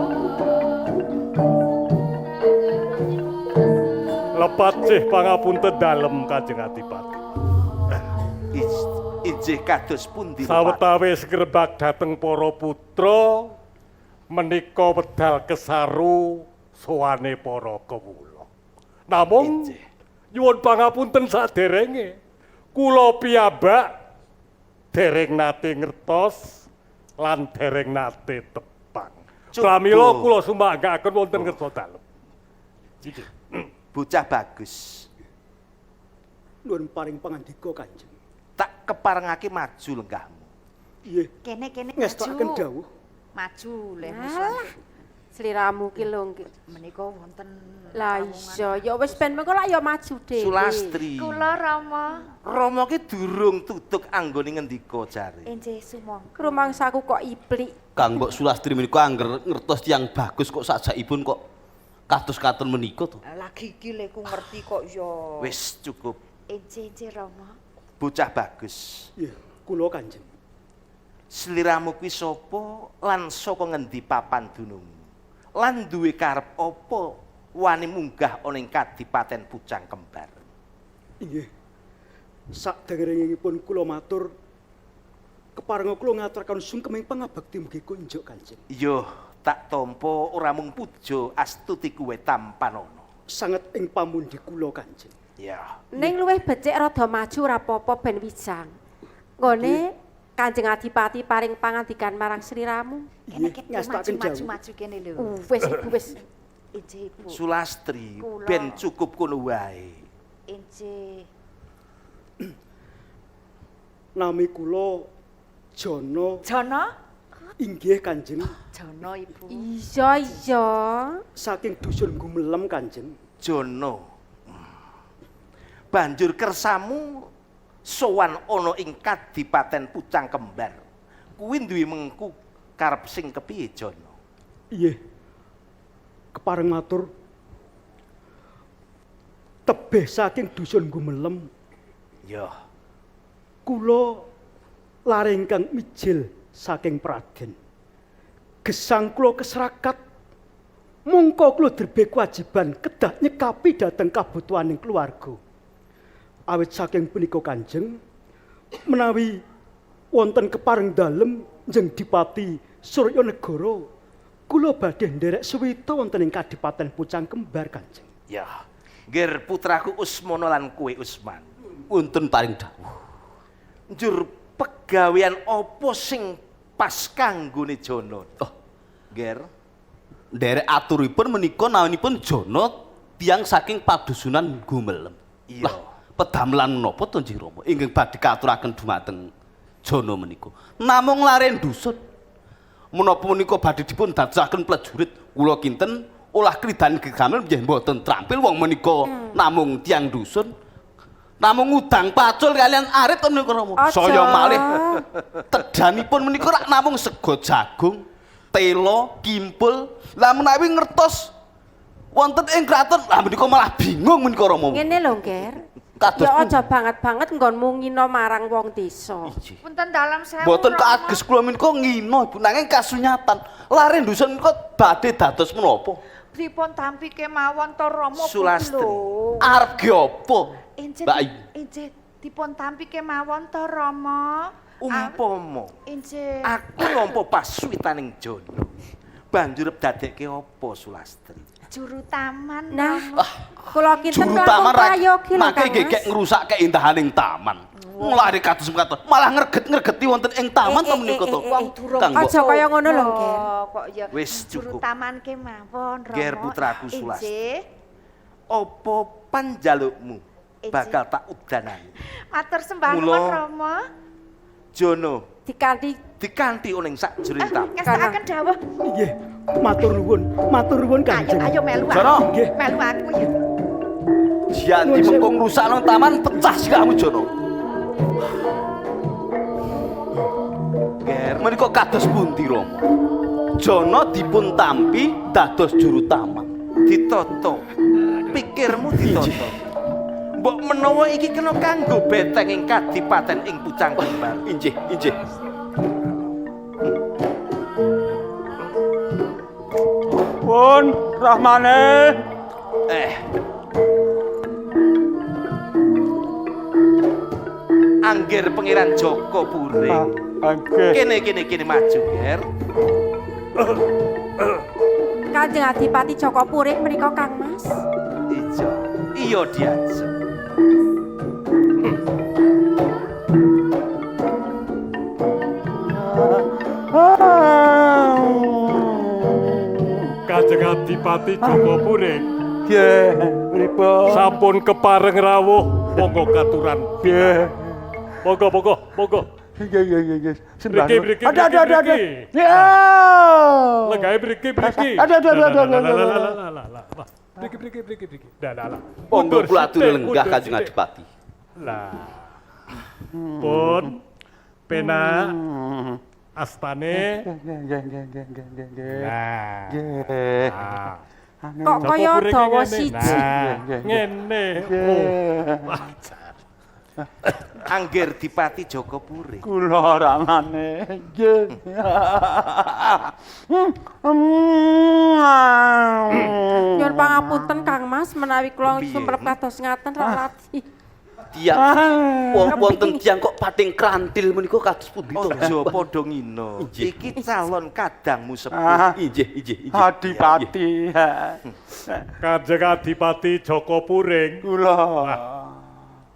Lepat sih pangapunten dalem Kanjeng Adipati. Injih kados pundi? Sawetawis grebag dhateng para putra menika wedal kesaru sowane para kawula. Namung nyuwun pangapunten saderenge kula piyambak dereng nate ngertos lan dereng nate tepang. Pramila kula sumanggaaken wonten ngersa dalem. Bocah bagus. Nuwun paring pangandika Kanjeng. Tak keparengake maju lenggahmu. Nggih. Kene-kene Ngestokaken dawuh. Maju le. Alah. Sliramu ki lho nggih. Menika wonten Lah iya, ya wis ben mengko lak ya maju dhewe. Sulastri. Kula Rama. Rama ki durung tutug anggone ngendika jare. Injih sumangga. Rumangsaku kok iblik. Kang Mbok Sulastri menika angger ngertos tiyang bagus kok sajakipun kok kados katon menika to. Lagi iki le ku ngerti kok ya. Wis cukup. Injih injih Rama. Bocah bagus. Nggih, kula Kanjeng. Sliramu kuwi sapa lan saka ngendi papan dunungmu? Lan duwe karep apa wani munggah ana ing Kadipaten Pucang Kembar? Inggih. Saderengipun kula matur keparenga kula ngaturaken sungkeming pangabekti mugi kunjuk Kanjeng. Yo, tak tampa ora mung puja astuti kuwe tampanana. Sanget ing pamundi kula Kanjeng. Ya. Ning luwih becik rada maju ora apa-apa ben wijang. Nggone Kanjeng Adipati paring pangandikan marang sliramu. Kene kene maju maju kene lho. Wis Ibu wis. Injih Ibu. Sulastri Kula. ben cukup kono wae. Injih. Nami kula Jono. Jono? Inggih Kanjeng. Jono Ibu. Iya iya. Saking dusun Gumelem Kanjeng. Jono. Banjur kersamu sowan ana ing Kadipaten Pucang Kembar. Kuwi duwe mengku karep sing kepiye Jono? Inggih. Kepareng matur tebih saking dusun Gumelem. Ya. Kula lare ingkang mijil saking Praden. Gesang kula keserakat mongko kula derbe kewajiban kedah nyekapi dhateng kabutuhaning keluarga. Awit saking punika Kanjeng menawi wonten kepareng dalem njeng Dipati Suryanegara kula badhe nderek suwita wonten ing Kadipaten Pucang Kembar Kanjeng. Ya. Ngger putraku Usmana lan kowe Usman. Wonten paring dawuh. Njur pegawean apa sing pas kanggone Jono? Oh, Ngger. Nderek aturipun menika naminipun Jono tiyang saking padusunan Gumelem. Iya. Lah, pedamelan menapa to Nggih Rama ingkang badhe kaaturaken dumateng Jono menika? Namung lare dusun. Menapa menika badhe dipun dadosaken prajurit kula kinten olah kridan gegamel nggih mboten trampil wong menika namung tiyang dusun. Namung ngudang pacul kalian arit menika Rama. Saya malih tedanipun menika rak namung sego jagung, telo, kimpul. Lah menawi ngertos wonten ing kraton, lah menika malah bingung menika Rama. Ngene lho, Nger. Kados Ya aja banget-banget nggonmu ngina marang wong desa. Punten dalem sewu. Mboten Rama. kaages kula menika ngina Ibu, nanging kasunyatan. Lare dusun menika badhe dados menapa? Pripun tampi kemawon to Rama? Sulastri. Arep ge apa? Injih, Mbak Ayu. injih dipun tampi kemawon to Rama. Umpama Injih. aku nampa pasuwitaning Jono. Banjur dadekke apa Sulastri? Juru taman. Nah, Rama. kula kinten Juru taman ra prayogi lho, mangke Kang nggih Mas. gek ngrusak keindahaning taman. Mulane kados mekaten, malah ngreget-ngregeti wonten ing taman to menika to. Wong durung Kang Mbok. Aja kaya ngono lho, Nger. Oh, kok ya Wis juru cukup. taman kemawon Rama. Ger putraku Sulastri. Injih. Apa panjalukmu Injih. bakal tak udanani? Matur sembah Mula- nuwun Rama. Jono Dikanthi dikanthi ning sakjroning taman. Ngestokaken dawuh. Nggih, matur nuwun, matur nuwun Ayo Kanjeng. ayo melu aku. Jono. Nggih. Melu aku ya. Janji mengko ngrusak nang taman pecah sirahmu Jono. Ger Menika kados pundi Rama? Jono dipun tampi dados juru taman. Ditata. Pikirmu ditata. Mbok menawa iki kena kanggo beteng ing kadipaten ing Pucang Kembar. Injih, injih. Pun Rahmane. Angger Pangeran Joko Puring. Angger. Kene kene kene maju, Ger. Kanjeng Adipati Joko Puring menika Kang Mas. Ijo. Iya diajeng. Kanjeng Adipati Joko Puring. Nggih, pripun? Sampun kepareng rawuh, monggo katuran. Nggih. Monggo, monggo, monggo. Nggih, nggih, nggih, nggih. Sembah Mriki, nuwun. mriki, Aduh, aduh, aduh, aduh. mriki. Ya. Lenggahe mriki, mriki. Aduh, aduh, aduh, aduh, aduh, aduh. Lah, lah, lah, lah, lah. Wah, Mriki, mriki, mriki, mriki. Lah, lah, lah. Monggo Mundur kula aturi sithik, lenggah mundur Kanjeng sithik. Adipati. Lah. Pun penak astane. Nggih, nggih, nggih, nggih, nggih, nggih, nggih. Nah. Nggih. Ah. Kok Joko kaya Puring dawa ngene. siji. Nah, Nggih, ngene. Nggih. Oh, wajar. Angger Dipati Joko Puring. Kula ramane. Nggih. Nyuwun pangapunten Kang Mas menawi kula Piye? sumrep kados ngaten ra lati. Tiang wonten tiang kok pating krantil menika kados pundi to? Aja padha ngina. Injih. Iki calon kadangmu sepuh. Ah. Injih, injih, injih. Adipati. Kanjeng Adipati Joko Puring Kula.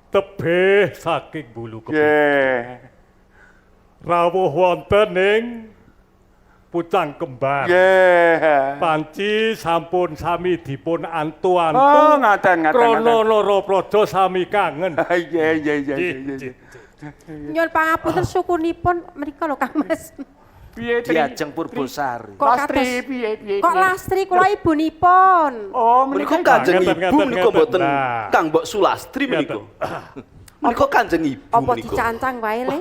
tebih saking bulu kebun. Nggih. Rawuh wonten ing Pucang Kembar. Nggih. Panci sampun sami dipun antu-antu. Oh, ngaten, ngaten, Krana ngaten. Nara Praja sami kangen. Nggih, nggih, nggih, Nggih, nggih. nggih. Nyuwun pangapunten sukunipun menika lho Kang Mas. Piye Tri? Diajeng Purbosari. Kok Lastri kados piye piye? Kok piye? lastri kula ibunipun. Oh, Menika menika Kanjeng Ngeten, Ibu ngeten, menika ngeten. mboten Nah. Kang Mbok Sulastri menika. Menika Kanjeng Ibu Apa menika. dicancang wae le?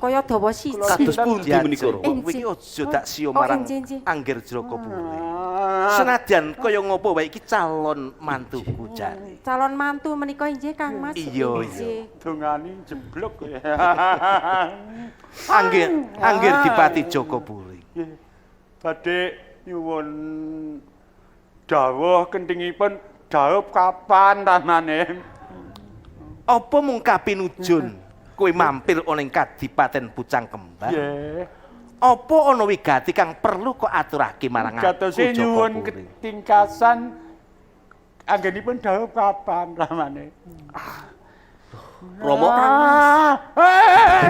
Kaya dawa siji. Kados pundi menika? Diajeng. Rama? Kowe iki aja dak siyo Oh, marang injih, injih. Angger Joko Puring. Senadyan kaya ngopo wae iki calon mantuku jare. Calon mantu menika injih Kang Mas. Iya, iya. Injih. Dongane jeblok. Angger Dipati Joko Puring. Nggih. Badhe nyuwun dawuh kenthingipun dhaup kapan ramane? Apa mung kapinujun kowe mampir ana ing Kadipaten Pucang Kembar? Nggih. Apa ana wigati kang perlu kok aturake marang aku Katose Joko nyuwun Puring? ketingkasan anggenipun dhaup kapan ramane? Rama, Ah, eh.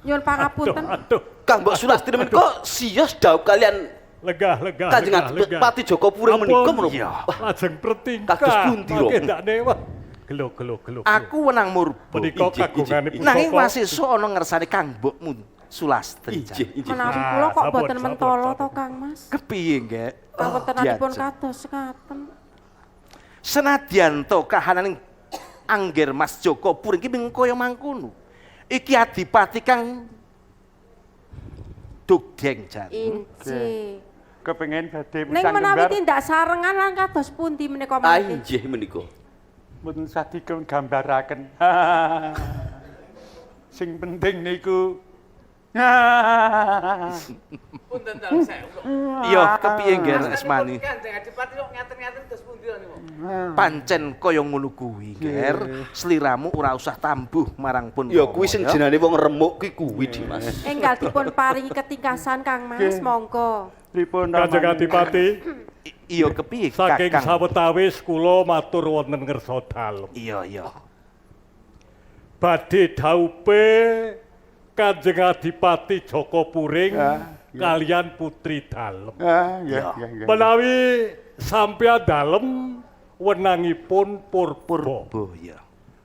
Nyuwun pangapunten. Aduh, Kang Mbok Sulastri menika siyos dhaup kalian legah, legah. Kanjeng legah, legah. Adipati Joko Puring menika Ampun. menapa? Iya. Lajeng pertingkah. Kados pundi, Rama? Mangke ndakne, wah. Gelo, gelo, gelo. Aku wenang murba. Menika Injih, kagungane injih, Nanging pusaka. wasesa ana ngersane Kang Mbokmu Sulastri. Injih, injih. Menawi kula kok boten mentolo to Kang Mas. Kepiye, Nggek? Kawontenanipun kados ngaten. Senadyan to kahananing Angger Mas Joko Puring iki mung kaya mangkono. Iki adipati kang dugdeng jan. Injih. Kepengin badhe Ning pucang menawi kembar. tindak sarengan lan kados pundi menika Ah, mangke? injih menika. Mboten sah dipun gambaraken. Sing penting niku. Punten dalem sewu. Iya, kepiye Ngger Asmani? Kanjeng Adipati kok ngaten-ngaten terus pundi to niku? Pancen kaya ngono kuwi, Ger. Sliramu ora usah tambuh marang pun. Ya kuwi sing jenenge wong remuk ki kuwi, Dimas. Enggal dipun paringi ketingkasan Kang Mas, monggo. Pripun Kanjeng Adipati? Iya kepiye Saking Kakang? sawetawis kula matur wonten ngersa dalem. Iya, iya. Badhe dhaupe Kanjeng Adipati Joko Puring kalian putri dalem. Ah, nggih, nggih, nggih. Menawi sampeyan dalem wenangipun purba. Purba, ya.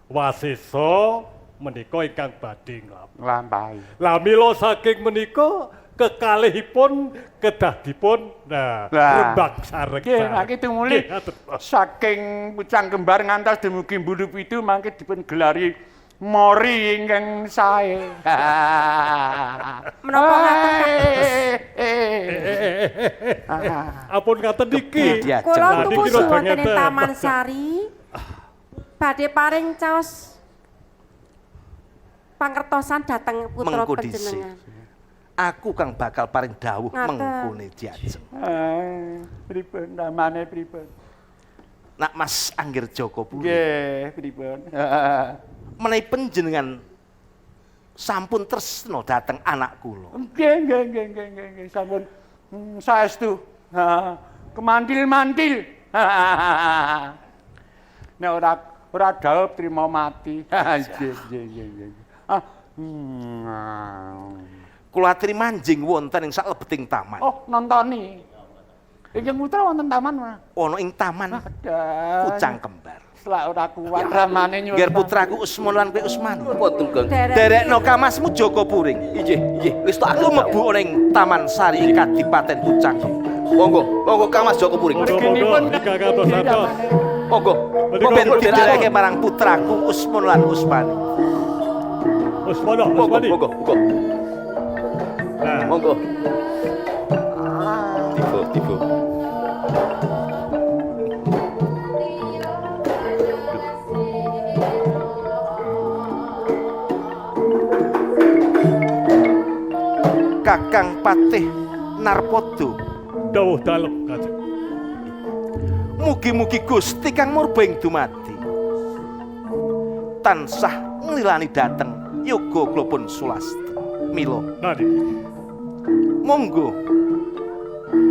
Wasesa menika ingkang badhe nglampahi. Lah mila saking menika kekalihipun kedah dipun nah Lah. rembag sareng. Nggih, mangke tumuli Nggih, ngaten. saking pucang kembar ngantos dumugi Bulu Pitu mangke dipun gelari mori ingkang sae. Menapa ngaten Kang? Ampun ngaten niki. Kula Nah, tumuju niki rada wonten ing ngeten. Taman Sari. Badhe paring caos pangertosan dhateng putra Mengko dhisik. panjenengan. Aku kang bakal paring dawuh Ngaten. mengkone diajeng. Pripun namane pripun? Nak Mas Angger Joko Puring. Nggih, pripun? Menawi panjenengan sampun tresna dhateng anak kula. Nggih, nggih, nggih, nggih, nggih, nggih, sampun saestu. Ha, Kemantil-mantil. Nek ora dhaup trimo mati. Nggih, nggih, nggih, nggih. Ah. Kula aturi manjing wonten ing saklebeting taman. Oh, nontoni. Ingkang putra wonten taman ora? Ana ing taman Pucang Kembar. Selak ora kuat ramane nyuwun. Ngger putraku Usman lan kowe Usman. Wonten Kang. Derekno kamasmu Joko Puring. Injih, injih. Wis tak lumebu ana ing Taman Sari ing Kadipaten Pucang Kembar. Monggo, monggo Kang Mas Joko Puring. Monggo, ingkang atos-atos. Monggo. Menika Ben pun didereke marang putraku Usman lan Usmani. Usmana, Monggo, Usmani. monggo, monggo. Nah, Monggo. Tiba, tiba. Kakang Patih Narpodo. Dawuh dalem Kanjeng. Mugi-mugi Gusti kang murba ing dumadi tansah nglilani dhateng yoga kula pun Sulastri. Mila Nah niki. monggo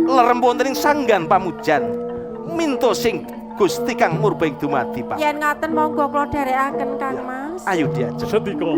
lerem wonten ing sanggan pamujan minta sing Gusti kang murba ing dumadi Pak. Yen ngaten monggo kula dherekaken Kang Mas. Ayo diajeng. Sendika.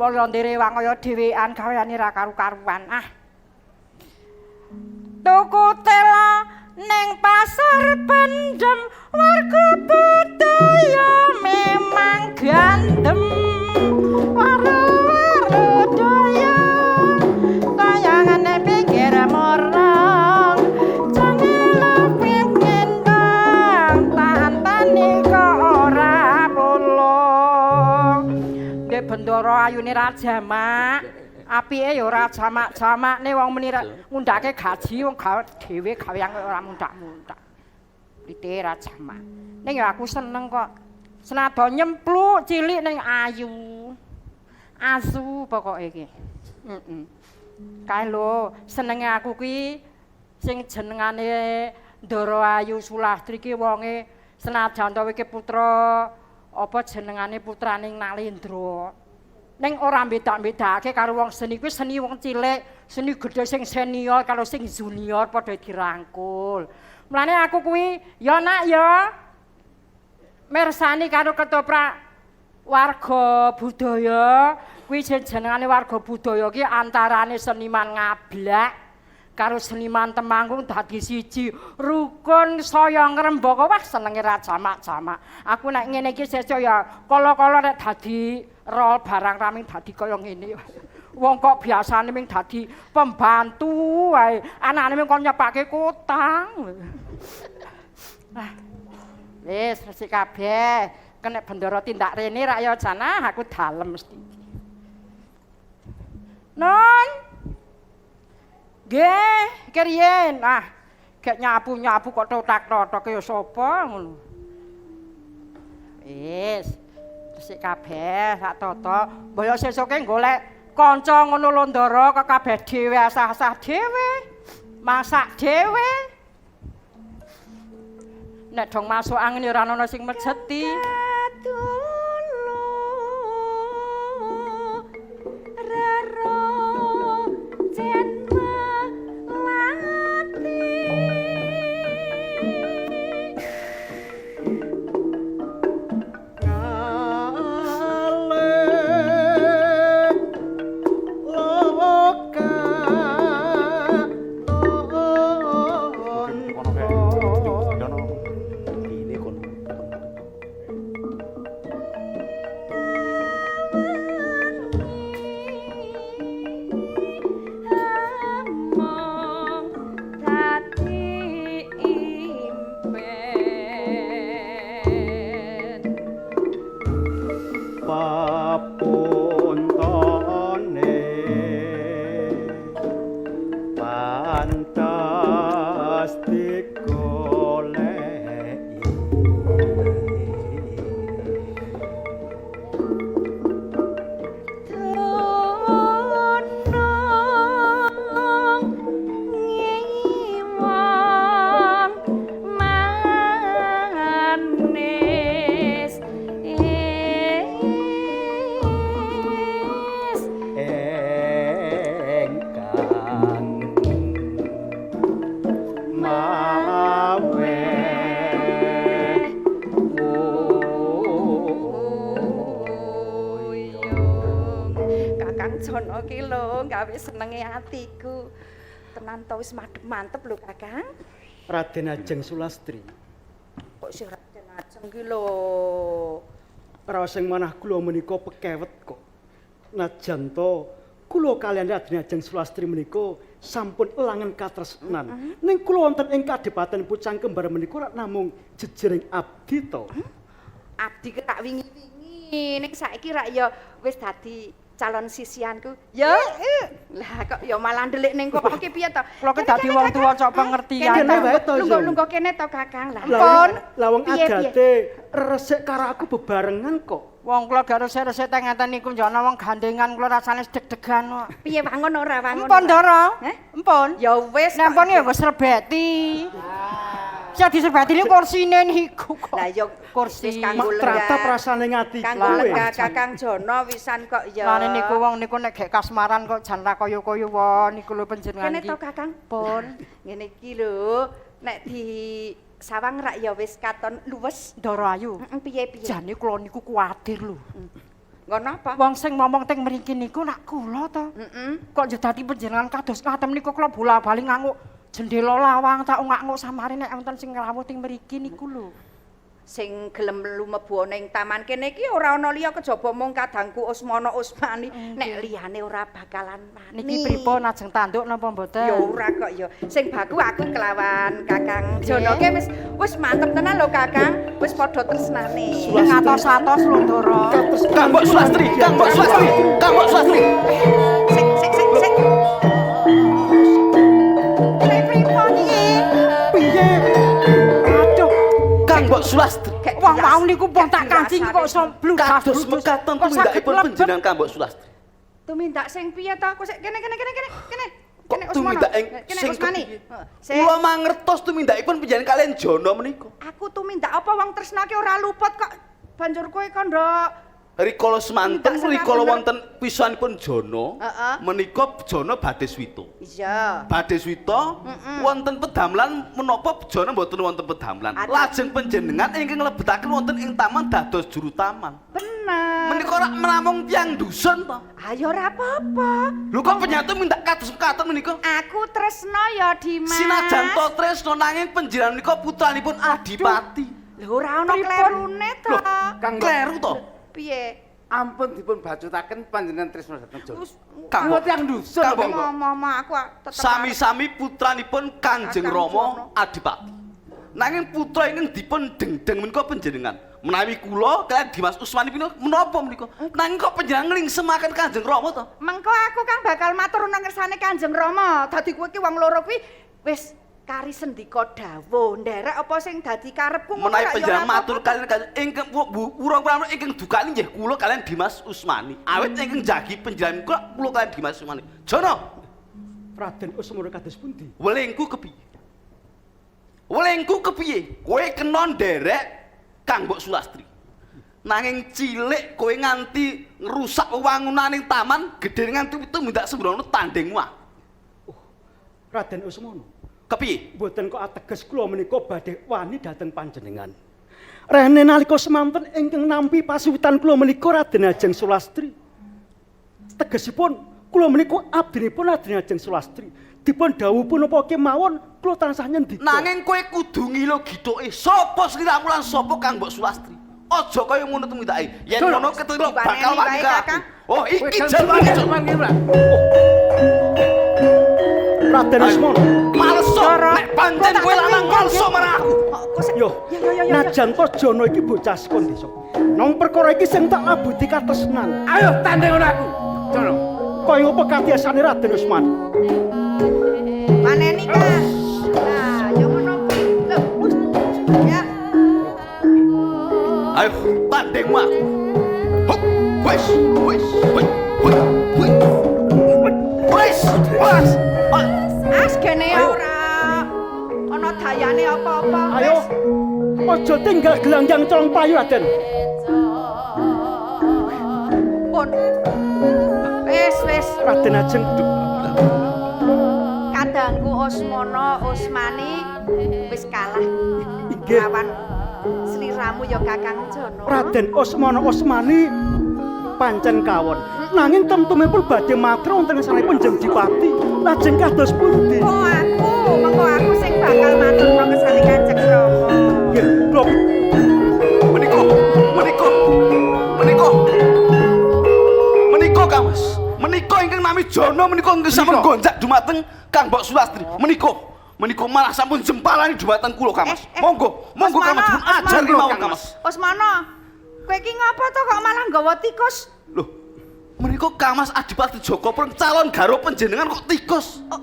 Kala nderewang kaya dhewean gaweane ra karu-karuan. Ah. Tuku tela ning pasar Pendem, warga budaya memang gandem. Waru-waru daya tayangane pinggir morong, jane lebih ngendang tantane kok ora pulung. Ndek Bendara ayune ra jamak. Apike ya ora jamak-jamakne wong meni ngundhake gaji wong gawe dhewe gawean kok ora mundak-mundak. Lite ra jamak. Ning ya aku seneng kok. Senadyan nyempluk cilik ning ayu. Asu pokoke iki. Heeh. Kae lho senenge aku kuwi sing jenengane Ndara Ayu Sulastri ki wonge senajan to iki putra apa jenengane putrane Nalendra. Ning ora beda-bedake karo wong seni kuwi seni wong cilik, seni gedhe sing senior karo sing junior padha dirangkul. Mulane aku kuwi ya nak ya mirsani karo ketoprak warga budaya kuwi jenengane warga budaya ki antarane seniman ngablak karo seniman Temanggung dadi siji rukun saya ngrembaka. Wah senenge ra jamak-jamak. Aku nek ngene iki sesuk ya kala-kala nek dadi rol barang raming dadi kaya ngene. Wong kok biasane ming dadi pembantu wae, anane ming kon nyepake kutang. Ah. Wis resik kabeh. Kenek Bendara tindak rene rak ya janah aku dalem mesti. Non. Nggih, keriyen. Ah, gek nyapu-nyapu kok totak-totok ya sapa ngono. Wis. Resik kabeh sak tata. Mbaya sesuke golek kanca ngono lho Ndara, kok kabeh dhewe asah-asah dhewe. Masak dhewe. Nek dong masuk angin ya ora ana sing mejeti. Senenge atiku. Tenan to wis madhep mantep lho Kakang. Raden Ajeng Sulastri. Kok sing Raden Ajeng ki lho. Raos sing manah kula menika pekewet kok. Najan to kula kaliyan Raden Ajeng Sulastri menika sampun elangen katresnan. Ning kula wonten ing Kadipaten Pucang Kembar menika rak namung jejering abdi to. Abdi ki rak wingi-wingi ning saiki rak ya wis dadi calon sisianku. Ya. Lah kok ya malah ndelik ning kono ki piye to? Kula ki dadi wong tuwa cok pengertian. Kene wae to. Lungguh-lungguh kene to Kakang. Lah pun. Lah wong adate resik karo aku bebarengan kok. Wong kula gak resik-resik teng ngeten niku njono wong gandengan kula rasane deg-degan kok. Piye wangun ora wangun? Empun Ndara. Empun. Ya wis. Nek empun ya wis serbeti. Sing diserbeti niku kursine niku kok. Lah ya kursi kanggo lenggah. Tratap rasane ngati kanggo lenggah Kakang Jono wisan kok ya. Lane niku wong niku nek gek kasmaran kok jan ra kaya-kaya wae niku lho panjenengan iki. Kene to Kakang. Pun. Ngene iki lho nek di sawang rak ya wis katon luwes. Ndara Ayu. Heeh piye-piye. Jane kula niku kuwatir lho. Nggo napa? Wong sing momong teng mriki niku nak kula to. Heeh. Kok njedati panjenengan kados ngaten niku kula bola-bali nganguk jendela lawang tak nganguk samare nek wonten sing ngrawuh teng mriki niku lho. Sing gelem lumebu ana ing taman kene iki ora ana liya kejaba mung kadangku Usmana Usmani. Nek liyane ora bakalan wani. Niki pripun ajeng tanduk napa mboten? Ya ora kok ya. Sing baku aku kelawan Kakang Jono ke wis wis mantep tenan lho Kakang. Wis padha tresnane. Ngatos-atos lho Ndara. Kang Mbok Sulastri, Kang Mbok Sulastri, Kang Mbok Sulastri. Sik sik sik sik. Pripun iki? Piye? Aduh, Kang Mbok Sulastri. Wong mau niku pun tak kancing kok iso bludas. Kados mekaten tumindakipun panjenengan Kang Mbok Sulastri. Tumindak sing piye to? Aku sik kene kene kene kene kene. Kok Kene Usmana. tumindak ing Kene sing Usmani. kepiye? Sik. Kula mangertos tumindakipun panjenengan kalian Jono menika. Aku tumindak apa wong tresna ki ora luput kok. Banjur kowe kandha Rikala semanten Tumindak sing rikala bener. wonten pisanipun Jono, Heeh. menika Jono badhe swita. Iya. Badhe swita wonten pedamelan menapa Jono mboten wonten pedamelan. Ada. Lajeng panjenengan ingkang nglebetaken wonten ing taman dados juru taman. Bener. Menika rak menamung tiyang dusun to. Ayo ora apa-apa. Lho kok panjenengan tumindak kados mekaten menika? Aku tresna ya Dimas. Sinajan to tresna nanging panjenengan menika putranipun adipati. Lho ora ana klerune to. Lho, kleru to. Piye? Ampun dipun bacutaken panjenengan tresna dhateng Jono. Kang Kula tiyang dusun Kang kok. Ngomong aku tetep Sami-sami putranipun Kanjeng Kakang Rama Jono. Adipati. Nanging putra ingkang dipun dengdeng menika panjenengan. Menawi kula kaliyan Dimas Usmani punika menapa menika? Nanging kok panjenengan nglingsemaken Kanjeng Rama to? Mengko aku kang bakal matur nang ngersane Kanjeng Rama. Dadi kowe iki wong loro kuwi wis kari sendika dawuh nderek apa sing dadi karepku ngono Menawi rak ya panjenengan ora matur kaliyan Kanjeng ingkang urung pramila ingkang dukani nggih kula kaliyan Dimas Usmani. Awit ingkang jagi panjenengan kula kula kaliyan Dimas Usmani. Jono, Raden Usmana kados pundi? welingku kepiye? Welingku kepiye? Kowe kena nderek Kang Mbok Sulastri. Nanging cilik kowe nganti ngrusak wewangunaning taman gedhe nganti tumindak sembrono tandingmu ah. Raden Usmana. Kepiye? Mboten kok ateges kula menika badhe wani dhateng panjenengan. Rene nalika semanten ingkang nampi pasuwitan kula menika Raden Ajeng Sulastri. Tegesipun kula menika abdinipun Raden Ajeng Sulastri. Dipun dawuh punapa kemawon kula tansah nyendika. Nanging kowe kudu ngilo githuke sapa sliramu lan sapa Kang Mbok Sulastri. Aja kaya ngono tumindake. Yen ngono ketira bakal Diwaneni wani wae, karo aku. Kakang. Oh, iki jalmane. Raden Usmana. Maleso nek pancen kowe lanang maleso marang aku. Yo, najan to Jono iki bocah saka desa. Nang perkara iki sing tak abuti katresnan. Ayo tanding ngono aku. Jono. Kaya apa katiasane Raden Usmana? Maneni Kang. Nah, ya ngono kuwi. Lho, ya. Ayo tandingmu aku. Hup, wis, wis, wis, wis, wis. Wis, wis. As gene ora ana dayane apa-apa. Ayo. Wis. Aja tinggal gelanggang colong payu Raden. Pun. Wis, wis. Raden Ajeng. Kadangku Osmono Usmani wis kalah Inggih. lawan sliramu ya Kakang Jono. Raden Osmana Osmani pancen kawon. Nanging temtumipun badhe matur wonten ngarsanipun Jeng Dipati. Lajeng kados pundi? Mengko aku, mengko aku sing bakal matur nang ngersane Kanjeng Rama. Nggih, kula Menika, menika, menika. Menika Kang Mas. Menika ingkang nami Jono menika ingkang sampun gonjak dumateng Kang Mbok Sulastri. Menika, menika malah sampun jempalani dumateng kula Kang Mas. Monggo, monggo Kang Mas dipun ajar kemawon Kang Mas. Osmana, kowe iki ngapa to kok malah nggawa tikus? Loh, menika Kang Mas Adipati Joko Preng calon garwa panjenengan kok tikus. Oh,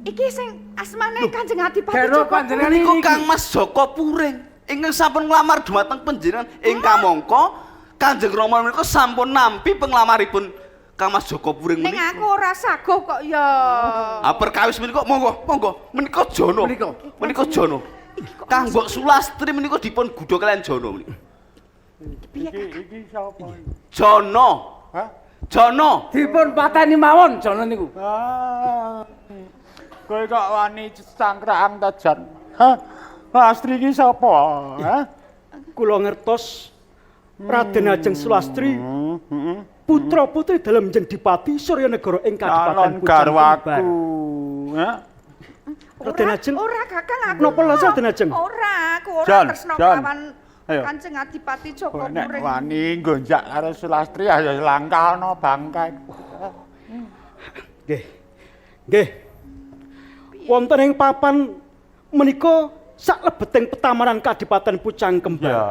iki sing asmane Kanjeng Adipati Garwa Joko. panjenengan Menika Kang Mas Joko Puring ingkang sampun nglamar dumateng panjenengan ing kamangka Kanjeng Rama menika sampun nampi penglamaripun Kang Mas Joko Puring Ning menika. aku ora saguh kok ya. Ah perkawis menika monggo, monggo. Menika Jono. Menika. Menika Jono. Kang Mbok Sulastri menika dipun gudha kaliyan Jono menika. Piye Kakang? Iki sapa iki? Jono. Hah? Jono. Dipun pateni mawon Jono niku. Ah. Kowe kok wani cangkraan ta, Jan? Hah? Lastri iki sapa? Hah? Kula ngertos Raden Ajeng Sulastri Putra-putri dalem Jeng Dipati Suryanegara ing Calon Kadipaten Pucang Kembar. garwaku. Hah? Raden Ajeng. Ora Kakang aku. Napa lha Raden Ajeng? Ora, aku ora Jon, tresna Jon. kelawan Ayo. Kanjeng Adipati Joko Kowe nek Puring. wani nggonjak karo Sulastri ayo langkahno bangkai. Nggih. Nggih. Wonten ing papan menika saklebeting petamaran Kadipaten Pucang Kembar. Ya.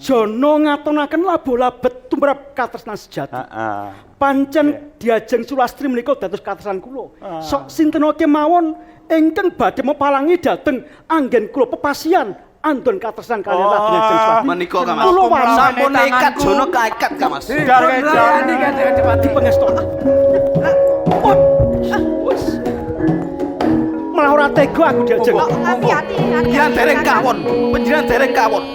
Jana ngatonaken labuh labet tumrap katresnan sejati. Heeh. Pancen Diajeng Sulastri menika dados katresnan kula. Sok sinten kemawon ingkang badhe mepalangi dhateng anggen kula pepasian andon katresnan kaliyan Raden Ajeng Sulastri. Menika Kang Mas. Kula wani Sampun nekat Jono kaikat Kang Mas. Layani Kanjeng Adipati pengestona. Malah ora tega aku Diajeng. Hati-hati. Panjenengan dereng kawon, panjenengan dereng kawon.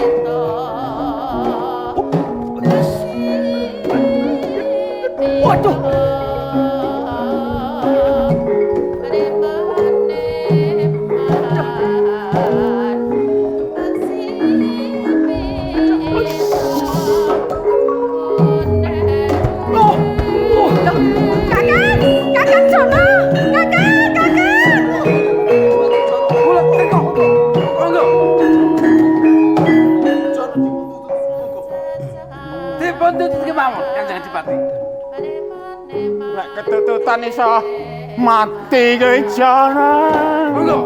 Waduh. Kakang, Kakang Jono, Kakang, Kakang. Kula teko. Monggo. Dipun tutut kemawon Kanjeng Adipati. Nek ketututan iso mati kowe Jana. Monggo.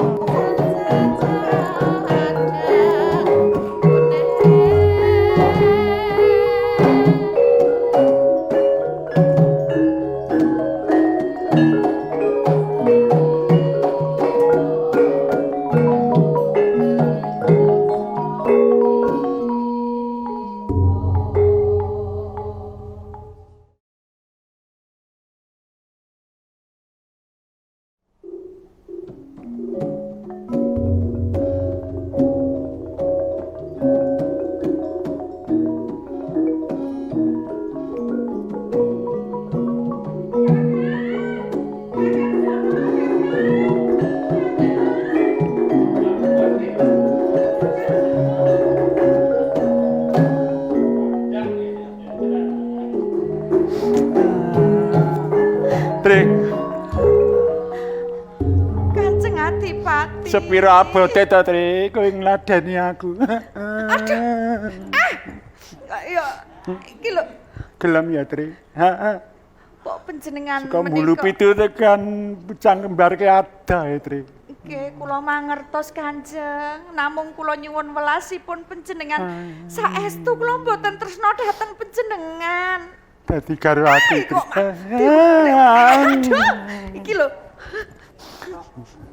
Tri, Kanjeng Adipati. sepira abote to Tri, kowe ngladeni aku. Aduh. Ah. Ya, iki lho Gelem ya Tri. Heeh. kok panjenengan Suka mbulu pitu tekan Pucang Kembar ke ada ya Tri. Nggih, kula mangertos Kanjeng. Namung kula nyuwun welasipun panjenengan. Saestu kula mboten tresna dhateng panjenengan. Dadi garwaku Tri. Kok Aduh, iki lho.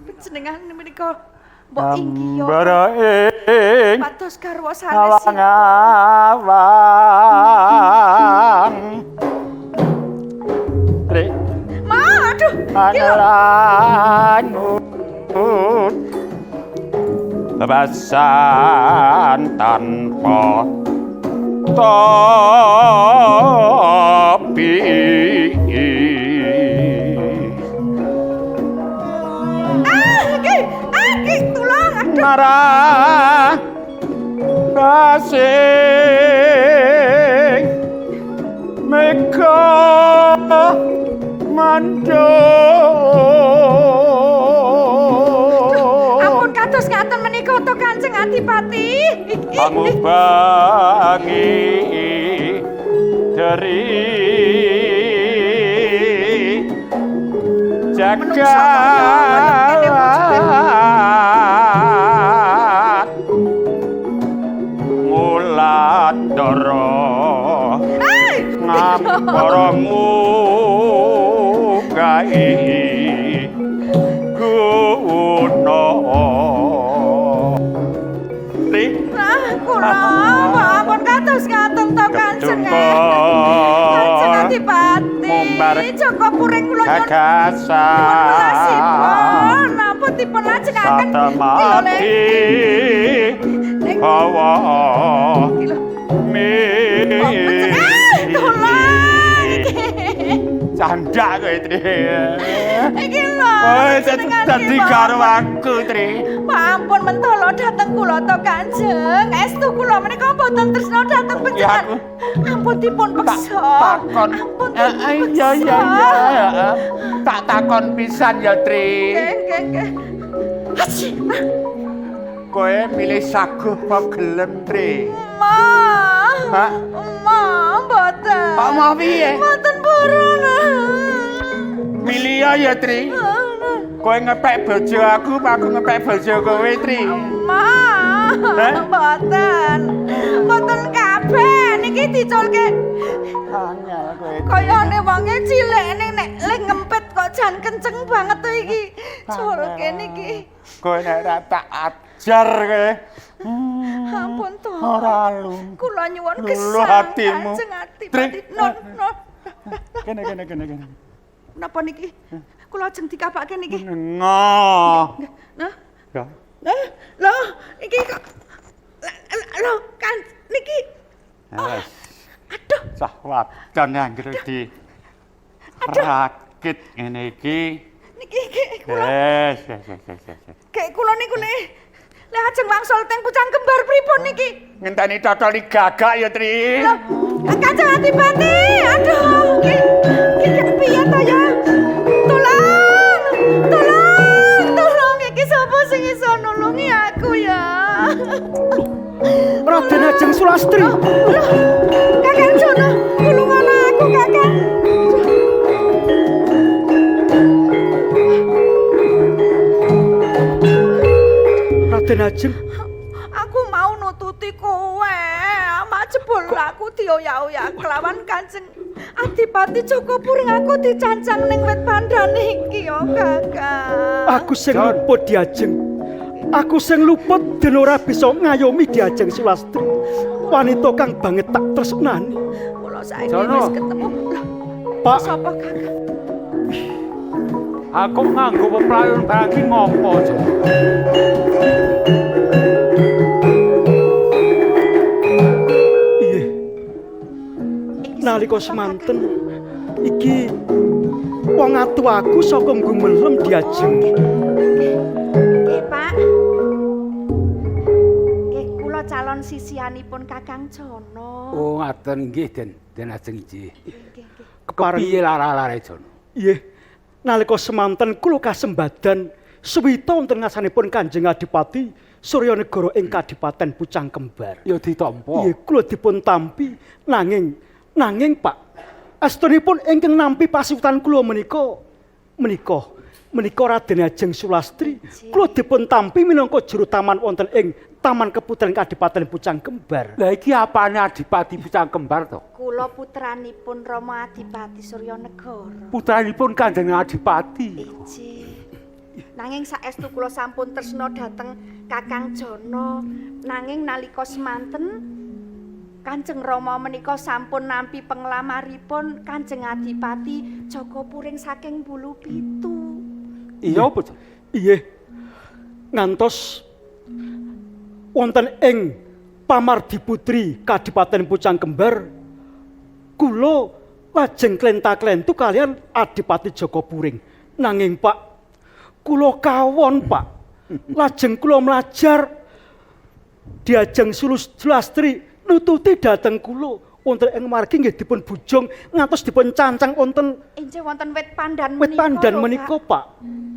Panjenengan menika mbok inggi yo. Ambara ing Pados garwa sanesipun. awang-awang. Tri, Ma, aduh, iki lho. angelangut bebasan tanpa topi. Ah, iki, ah, iki tulung, aduh. Marah basing mega mandor Ampun kados ngaten menika to Kanjeng Adipati. pangubangi dari jagat mulandara ngapara ngugai guna. Tri, Ah, kula ampun kados ngaten to Kanjeng. Kanjeng Adipati. Mumbar Joko puring kula nyuwun gagasan welasipun. Ampun dipun lajengaken. satemati hawa mi Tolong. Candak kowe Tri. Iki lho. Kowe jenengan dadi iki, karo Pak. aku, Tri. Pak ampun mentolo dhateng kula to Kanjeng. Estu kula menika mboten tresna dhateng panjenengan. Ampun dipun peksa. Takon. Ampun Eh, dipun Iya peksa. iya iya. heeh. Tak takon pisan ya, Tri. Nggih, nggih, nggih. Haji, Kowe milih saguh apa gelem, Tri? Ma. Hah? Ma, mboten. Pak mau piye? Mboten purun. Milih ya, Tri. Kowe ngepek bojo aku, apa aku ngepek bojo kowe, Tri? Ma, Hah? mboten. Mboten kabeh niki diculke. Angel kowe. Kayane wonge cilik ning nek le ngempet kok jan kenceng banget to iki. Culke niki. Kowe nek ora tak ajar kowe. Ampun to. Ora lu. Kula nyuwun Lulu gesang hatimu. Kanjeng Tri. Adipati. Non, non. Kene kene kene kene. Napa niki? Kula ajeng dikapake niki. Ngo. Nah, Ya. nah, lho, iki kok lho, kan niki Wes. Aduh. Cah wadon anggere di rakit ngene iki. Niki iki kula Wes, wes, wes, wes, wes. gek kula niku le le ajeng wangsul teng Pucang Kembar pripun niki? Ngenteni totoli gagak ya, Tri. Lho, Kanjeng Adipati. Aduh, iki iki piye to ya? Tolong! Tolong! Tolong iki sapa sing iso nulungi aku ya? Raden Ajeng Sulastri. Kakang Jono, tulungono aku, Kakang. Raden Ajeng, Aku mau nututi kowe. Amak jebul aku dioyak-oyak kelawan Kanjeng Adipati Joko Puring aku dicancang ning wit pandan iki ya, Kakang. aku sing luput Diajeng. Aku sing luput den ora bisa ngayomi Diajeng Sulastri. Wanita kang banget tak tresnani. Kula saiki Jono. wis ketemu. Lah, Pak. Sapa Kakang? Aku nganggo peplayon barang iki ngopo, Jon? Nalika semanten iki wong atu aku saka gumelem Diajeng. Nggih, Pak. Nggih, kula calon sisihanipun Kakang Jono. Oh, ngaten nggih, Den. Den Ajeng nggih. Kepareng- Kepiye lara-lare, Jono? Nggih. Nalika semanten kula kasembadan suwita wonten ngasanipun Kanjeng Adipati Suryanegara ing Kadipaten Pucang Kembar. Ya ditampa. Nggih, kula dipun tampi nanging nanging Pak, astunipun ingkang nampi pasiwutan kula menika menika menika Raden Ajeng Sulastri kula dipun tampi minangka juru taman wonten ing Taman Keputren Kadipaten Pucang Kembar. Lah iki apane Adipati Pucang Kembar to? Kula putranipun Rama Adipati Suryanegara. Putranipun Kanjeng Adipati. Inggih. Nanging saestu kula sampun tresna dhateng Kakang Jono. Nanging nalika semanten Kanjeng Rama menika sampun nampi penglamaripun Kanjeng Adipati Joko Puring saking Bulu Pitu. Iya apa, Jon? Iya. Ngantos wonten ing Pamardi Putri Kadipaten Pucang Kembar kula lajeng klenta-klentu kalian Adipati Joko Puring. Nanging Pak, kula kawon Pak. Lajeng kula mlajar diajeng Sulastri nututi dhateng kula wonten ing margi nggih dipun bujung ngantos dipun cancang wonten Inggih wonten wit pandan wit menika. pandan lho, menika Pak.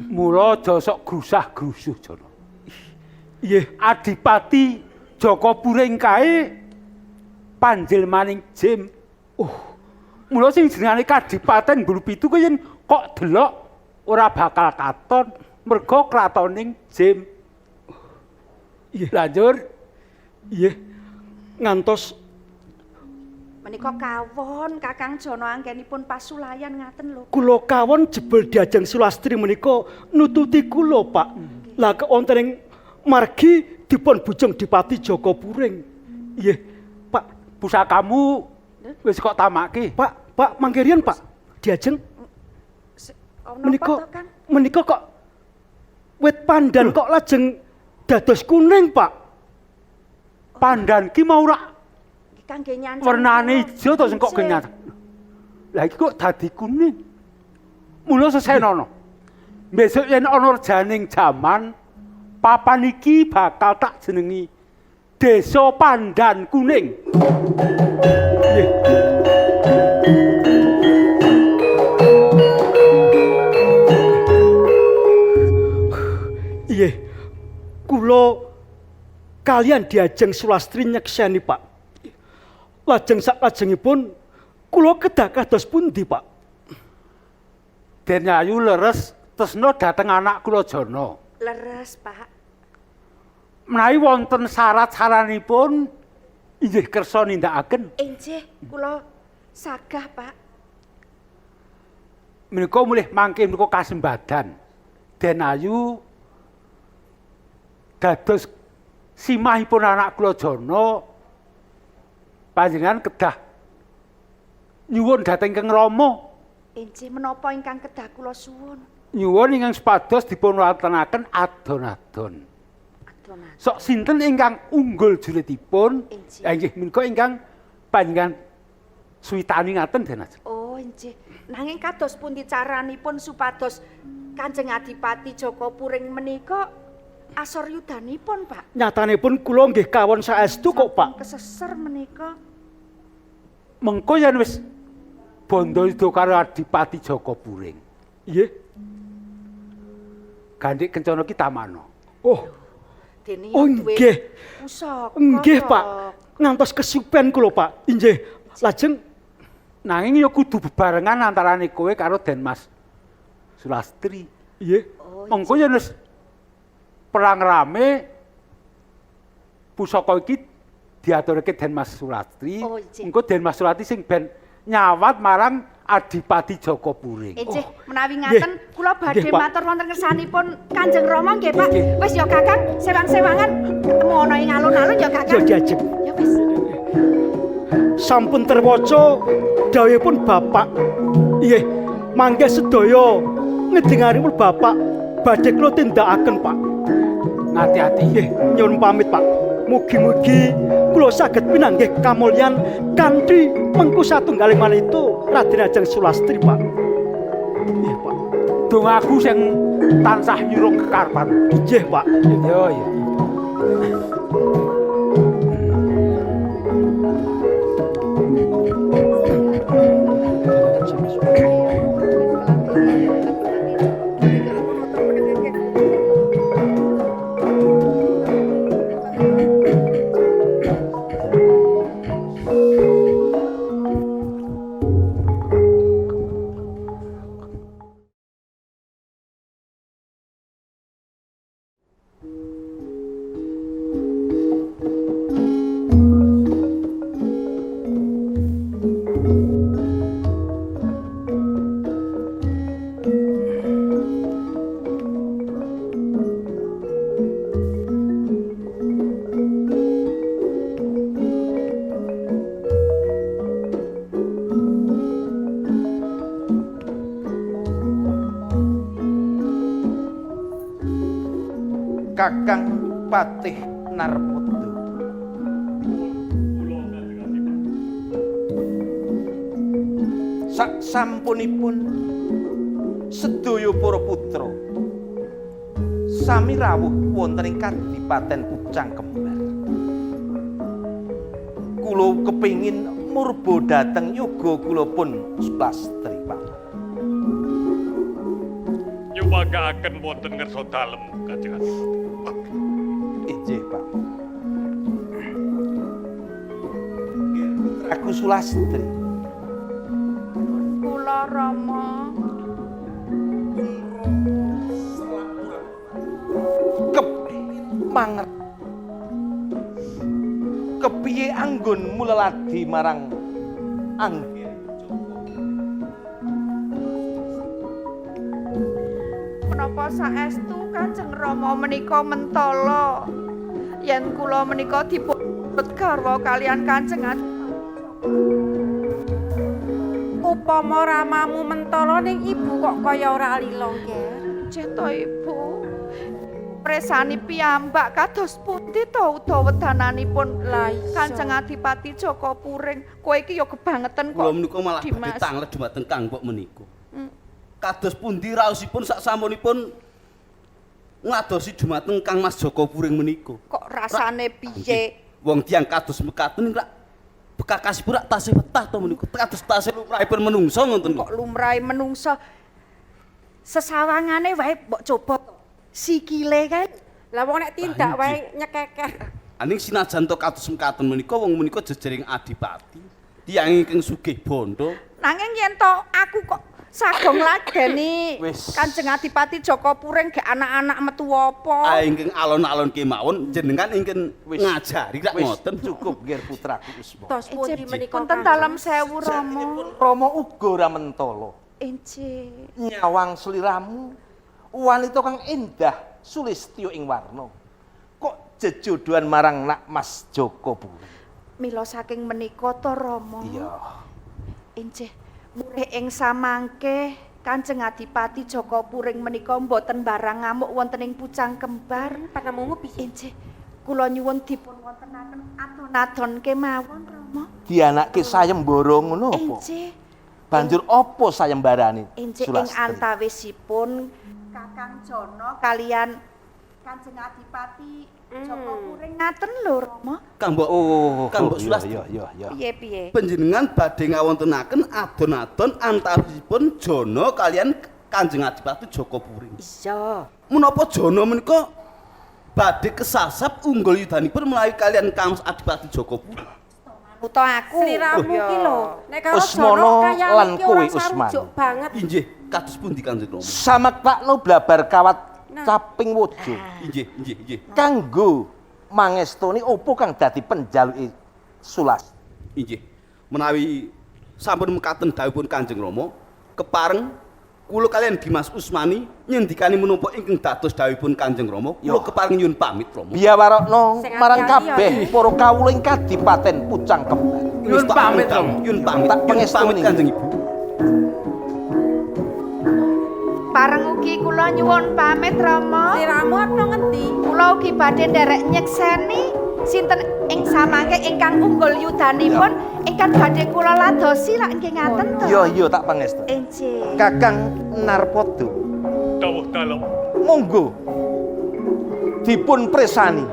Mula aja sok grusah-grusuh, Jono. Nggih. Adipati Joko Puring kae panjilmaning Jim. Oh. Mula sing jenengane Kadipaten Bulu Pitu kuwi yen kok delok ora bakal katon merga kratoning Jim. Iya. Lanjur Nggih. Ngantos Menika kawon Kakang Jono anggenipun pasulayan ngaten lho. kula kawon jebul Diajeng Sulastri menika nututi kula, Pak. Lah wonten ing margi dipun bujung Dipati Joko Puring. Nggih, Pak. Pusakamu wis kok tamake. Pak, Pak mangke riyen, Pak. Diajeng Napa menika to, Kang? menika kok wit pandan kok lajeng dados kuning, Pak. Pandan ki mau ora Kangge nyancang. wernane ijo to sing kok Injih. kenyat. Lah iki kok dadi kuning. Mula sesenono. Besok yen ana rejaning jaman, papan iki bakal tak jenengi Desa Pandan Kuning. Nggih. Nggih. Kula kalian diajeng Sulastri nyekseni, Pak. Lajeng saklajengipun kula kedah kados pundi, Pak? Den Ayu leres tresna dhateng anak kula Jana. Leres, Pak. Menawi wonten syarat-saranipun inggih kersa nindakaken. Inggih, kula sagah, Pak. Menika mulih mangke menika kasembadan. Den Ayu dados simahipun anak kula Jana, panjenengan kedah nyuwun dhateng Kang Rama. Inggih, menapa ingkang kedah kula suwun? Nyuwun ingkang supados dipun wontenaken adon-adon. Sok sinten ingkang unggul juritipun? Inggih menika ingkang panjenengan suwitani ngaten Den Ajeng. Oh, inggih. Nanging kados pundi caranipun supados Kanjeng Adipati Jaka Puring menika asor yudanipun, Pak? Nyatanipun kula nggih kawon saestu kok, Pak. Keseser menika. Mengko yen wis bondo yuda karo Adipati Jaka Puring. Nggih. Gandhik kencana ki tamana. Oh. Dene Oh nggih. Pusaka. Nggih, to. Pak. Ngantos kesupen kula, Pak. Inggih. Lajeng nanging ya kudu bebarengan antarane kowe karo Den Mas Sulastri. Nggih. Mengko yen wis perang rame pusaka iki diaturke Den Mas Sulastri. Oh, inggih. Engko Den Mas Sulastri sing ben nyawat marang Adipati Jaka Puring. Inggih, menawi ngaten kula badhe Nggih, Pak. matur wonten kersanipun Kanjeng Rama nggih, Pak. Wis ya Kakang, sewang-sewangan ketemu ana ing alun-alun ya Kakang. Ya diajeng. Ya wis. Sampun terwaca dawuhipun Bapak. Nggih, mangke sedaya ngedengaripun Bapak badhe kula tindakaken, Pak. Ngati-ati. Nggih, nyuwun pamit, Pak. Mugi-mugi kula saged pinanggih kamulyan kanthi mengku satunggaling manita Raden Ajeng Sulastri, Pak. Nggih, Pak. Dongaku sing tansah nyurung kekarepan. Nggih, Pak. Yo ya. Kakang Patih Narmada. Sak sampunipun sedaya para putra sami rawuh wonten ing Kadipaten Pucang Kembar. Kula kepingin murba dhateng yoga kula pun Sulastri, Pak. Nyuwagaaken wonten ngersa dalem Kanjeng Adipati. Inggih, Pak. Putraku Sulastri. Kula Rama. Kepingin mangerti kepiye anggonmu leladi marang anggen Menapa saestu Kanjeng Rama menika mentala yen kula menika dipun garwa kalian Kanjeng Adipati. Upama ramamu mentala ning ibu kok kaya ora lila, Ger. Nggih to, Ibu. Presani piyambak kados pundi to utawa wedananipun Kanjeng Adipati Jaka Puring. Kowe iki ya kebangetan kok. Kula menika malah badhe Dimas. tanglet dhumateng Kang Mbok menika. Kados pundi raosipun sak sampunipun ngladosi dumateng Kang Mas Jaka Puring menika. Kok rasane piye? Wong tiyang kados mekaten rak bekakasipun rak tasih betah to menika. Kados tasih lumrahipun menungsa ngoten lho. Kok lumrahe menungsa sesawangane wae mbok coba to. Sikile kae. Lah wong nek tindak wae nyekeker. Aning sinajan to kados mekaten menika wong menika jejering adipati, tiyang ingkang sugih bondo. Nanging yen to aku kok sagong ladeni Kanjeng Adipati Jaka Puring gek anak-anak metu apa? Ingkang alon-alon kemawon jenengan ingkang ngajari rak ngoten. Cukup nggih putraku Usma. Tos pundi menika? Punten dalem sewu Rama. Rama uga ora mentala. Injih. Nyawang sliramu wanita kang endah sulistya ing warna. Kok jejodohan marang Nak Mas Jaka Puring? Mila saking menika to Rama. Iya. Injih. Murih ing samangke Kanjeng Adipati Jaka Puring menika mboten barang ngamuk wonten ing Pucang Kembar. Panemumu piye? Injih, kula nyuwun dipun wontenaken adon-adon kemawon Rama. Dianake sayembara ngono apa? Injih. Banjur apa sayembarane? Injih ing antawisipun Kakang Jana kalian Kanjeng Adipati Jaka Puring ngaten lho Rama. Kang Mbok, Kang Mbok Sulastri. Iya. Piye-piye? Panjenengan badhe ngawontenaken adon-adon antawisipun Jana kalian Kanjeng Adipati Jaka Puring. Iya. Menapa Jana menika badhe kesasap unggul yudanipun melalui kalian Kang Mas Adipati Jaka Puring? Manut aku. Sliramu ki lho, nek karo Usmana Jana kaya lan iki ora kowe, Usmana. sarujuk banget. Injih, kados pundi Kanjeng Rama? Sametakno blabar kawat caping wojo. Injih, injih, injih. Kanggo mangestoni opo kang dadi penjaluke Sulas. Injih. Menawi sampun mekaten dawuhipun Kanjeng Rama, kepareng kula kalian Dimas Usmani nyendikani menapa ingkang dados dawuhipun Kanjeng Rama, kula kepareng nyuwun pamit Rama. Biyawarokno Sing marang ati-ati ya, kabeh Dik. para kawula ing Kadipaten Pucang Kembar. Nyuwun pamit Rama, nyuwun pamit. Tak Nyuwun pamit pengestoni. Kanjeng Ibu. Pareng ugi kula nyuwun pamit Rama. Sliramu arep nang ngendi? Kula ugi badhe nderek nyekseni sinten ing samangke ingkang unggul yudanipun ingkang badhe kula ladosi lak nggih ngaten to. Iya iya tak pangestoni. Injih. Kakang Narpada, Dawuh dalem. monggo dipun presani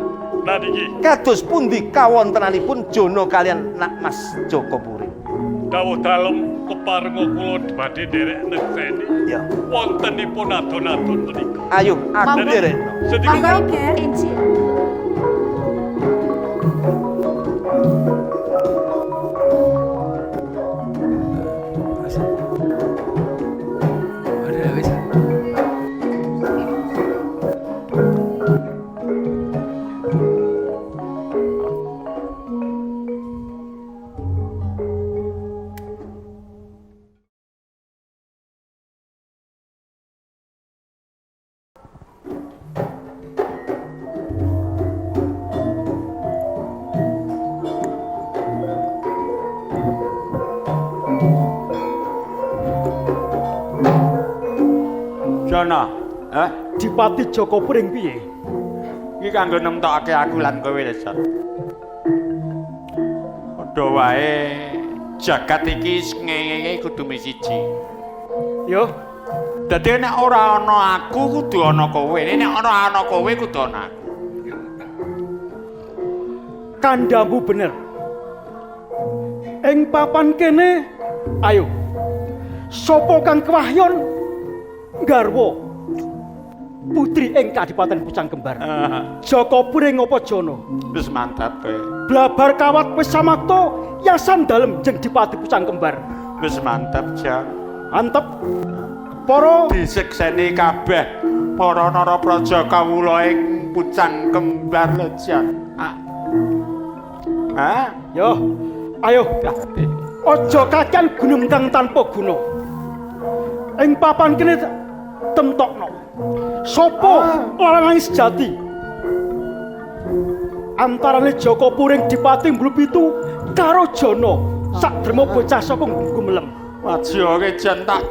Nah niki kados pundi kawontenanipun Jana kalian Nak Mas Jaka Puring. dawuh dalem keparenga kula badhe nderek nekseni. Ya. Wontenipun adon-adon menika. Ayo aku Monggo. nderekno. Sedika Monggo, Ger. Injih. Jana, eh? Dipati Jaka Puring piye? Iki kanggo nemtokake aku lan kowe Lesan. Padha wae jagat iki srengenge kudu mung siji. Yo, Dadi nek ora ana aku kudu ana kowe, nek ora ana kowe kudu ana aku. Kandhamu bener. Ing papan kene, ayo. Sopo kang kewahyon garwa putri ing Kadipaten Pucang Kembar. Jaka Puring apa Jana? Wis mantap kowe. Blabar kawat wis samakta yasan dalem jeng Dipati Pucang Kembar. Wis mantap, Jan. Antep para Disekseni kabeh para narapraja kawula ing Pucang Kembar lho, Jan. Ah. Hah? Yo, ayo. Aja kakean gunemtang tanpa guna. Ing papan kene temtokno. Sopo larangan sejati? Antarane Jaka Puring Dipati Mblupitu karo Jana sak derma bocah saka Gumelem. Aja kowe Jan tak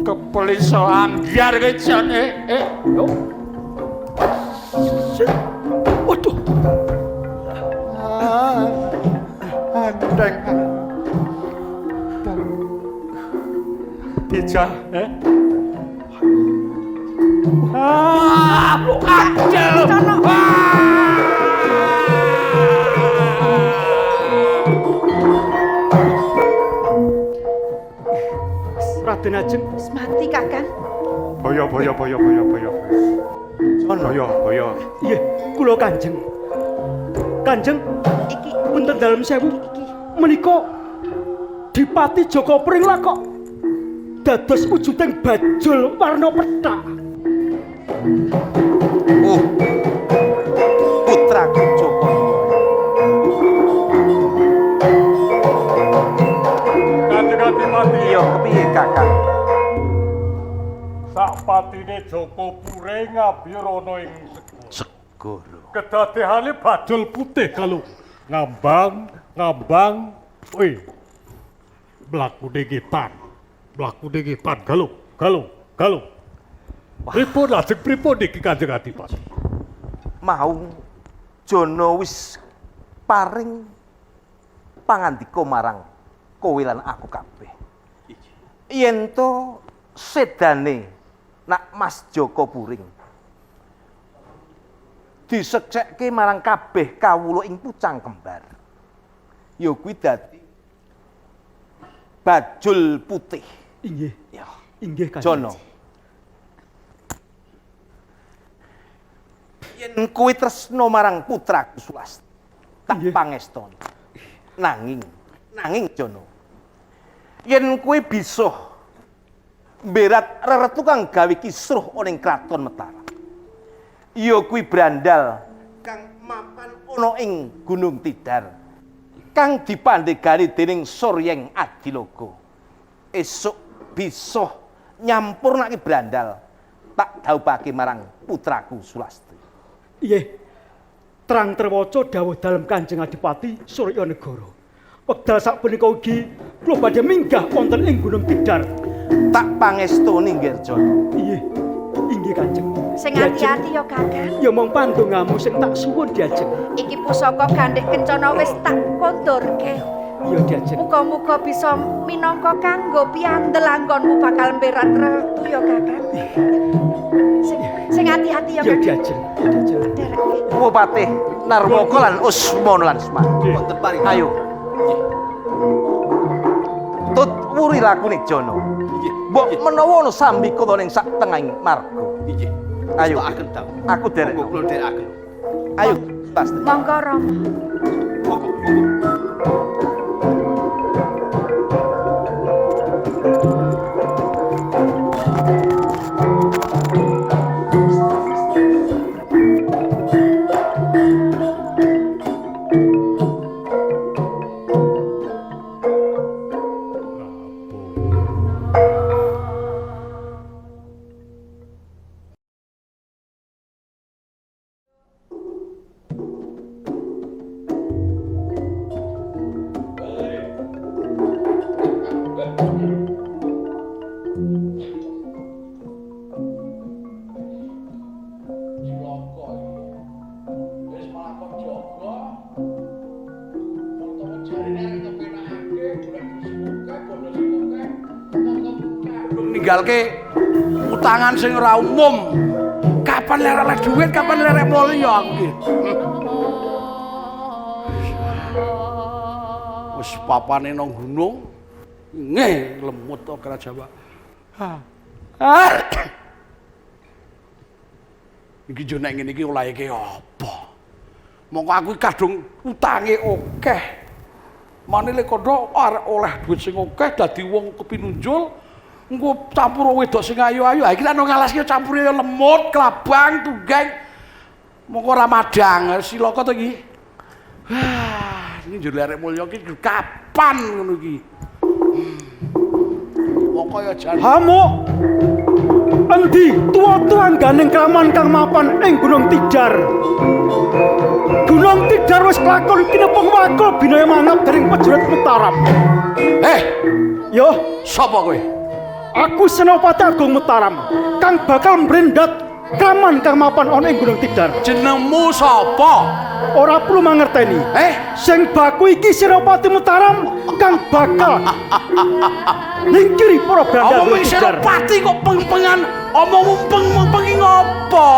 kepeliso ambyar kowe Jan. Yo. Sit. Waduh. Andeng. Dijan, eh? Ah, adel. Raden Ajeng Wis mati Kakang. Boyo boyo boyo boyo boyo. Boyo boyo. Nggih, kula Kanjeng. Kanjeng, iki punten dalem sewu. Menika Dipati Jaka Pring lah kok dados wujuding bajul warna pethak. Oh. Putraku Joko. Kanjeng Adipati. Iya, kepiye Kakang? Sakpatine Joko Puring ngabir ana ing segara. Kedadehane bajul putih kalau ngambang, ngambang, wih. Mlakune ngetan. Mlakune ngetan galung, galung, galung. Pripun lajeng pripun iki Kanjeng Adipati? Mau Jono wis paring pangandika marang kowe lan aku kabeh. Yen to sedane nak Mas Joko Puring diseksekke marang kabeh kawula ing Pucang Kembar. Ya kuwi dadi bajul putih. Inggih. Ya. Inggih Kanjeng. Jono. Yen kowe tresno marang putraku Sulasti, tak pangestoni. Nanging, nanging Jono. Yen kowe bisa mberat reretu kang gawe kisruh ana ing kraton Mataram. Ya kuwi brandal kang mapan ana ing Gunung Tidar. Kang dipandhegani dening Suryeng Adiloga. Esuk bisa nyampurnake brandal tak dhaupake marang putraku Sulasti. Nggih. Terang terwaca dawuh dalem Kanjeng Adipati Suryanegara. Wekdal sapunika ugi kula badhe minggah wonten ing Gunung Tidar. Tak pangestoni nggih Jono. Nggih. Inggih Kanjeng. Sing ati-ati ya Kakang. Ya mong pandongamu sing tak suwun diajeng. Iki pusaka gandhek kencana wis tak kondorke. Ya diajeng. Muga-muga bisa minangka kanggo piandel anggonmu bakal mberat retu ya Kakang. Sing ati-ati ya Ya Kakang. diajeng, ya diajeng. Bupati Narmoko lan Usmono lan Usman. Wonten paring. Ayo. Tut wuri lakune Jono. Mbok menawa ana sambika ning sak tengahing marga. Inggih. Ayo. Agen dawuh. Aku derek. Monggo kula dherekaken. Ayo, Pasti. Monggo Rama. Monggo, monggo. Ninggalke utangan sing ora umum. Kapan lerek oleh duit, kapan lerek moli ya aku iki. Wis papane nang gunung, nggih lemut to Jawa. Iki yo nek ngene iki olahe ki apa? Mongko aku kadung utange akeh. Mane lek kono arek oleh duit sing akeh dadi wong kepinunjul, engko campur wedok sing ayu-ayu. Ha iki nek ngalaske campure lemut, klabang, tunggeng. Mongko ora madang, silaka to iki. Wah, iki njur lerek mulya iki kapan ngono iki? Mongko ya jan. Hamuk. Endi tuwa-tuwa ganing kraman kang mapan ing Gunung Tidar. Gunung Tidar wis kelakon kinepung wakul binaya mangap dening prajurit Mataram. Eh, yo, sapa kowe? Aku Senopati Agung Mataram kang bakal mrendat Kraman kang mapan ana ing Gunung Tidar. Jenengmu sapa? Ora perlu mangerteni. Sing baku iki Senopati Mataram kang bakal ningkiri para brandal Omongmu Gunung Tidar. Senopati kok peng-pengan, omongmu peng-peng iki ngopo?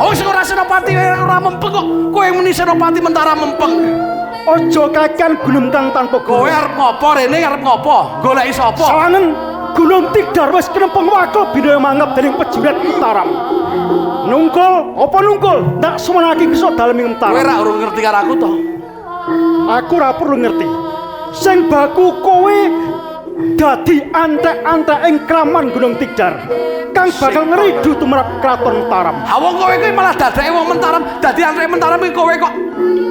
Oh sing ora Senopati ora mempeng kok kowe muni Senopati Mentaram mempeng. Aja kakean gunung kang tanpa Kowe arep ngopo rene arep ngopo? Goleki sapa? Sawangen Gunung Tidar wis kinempeng wakil binaya mangep dening pejuret Mataram. Nungkul apa nungkul? Ndak sumenake bisa dalem ing Mataram. Kowe ora urung ngerti karo aku to? Aku ora perlu ngerti. Sing baku kowe dadi antek-antek ing kraman Gunung Tidar kang bakal ngridu tumrap Kraton Mataram. Ha wong kowe kuwi malah dadake wong Mentaram, dadi antek Mentaram iki kowe kok.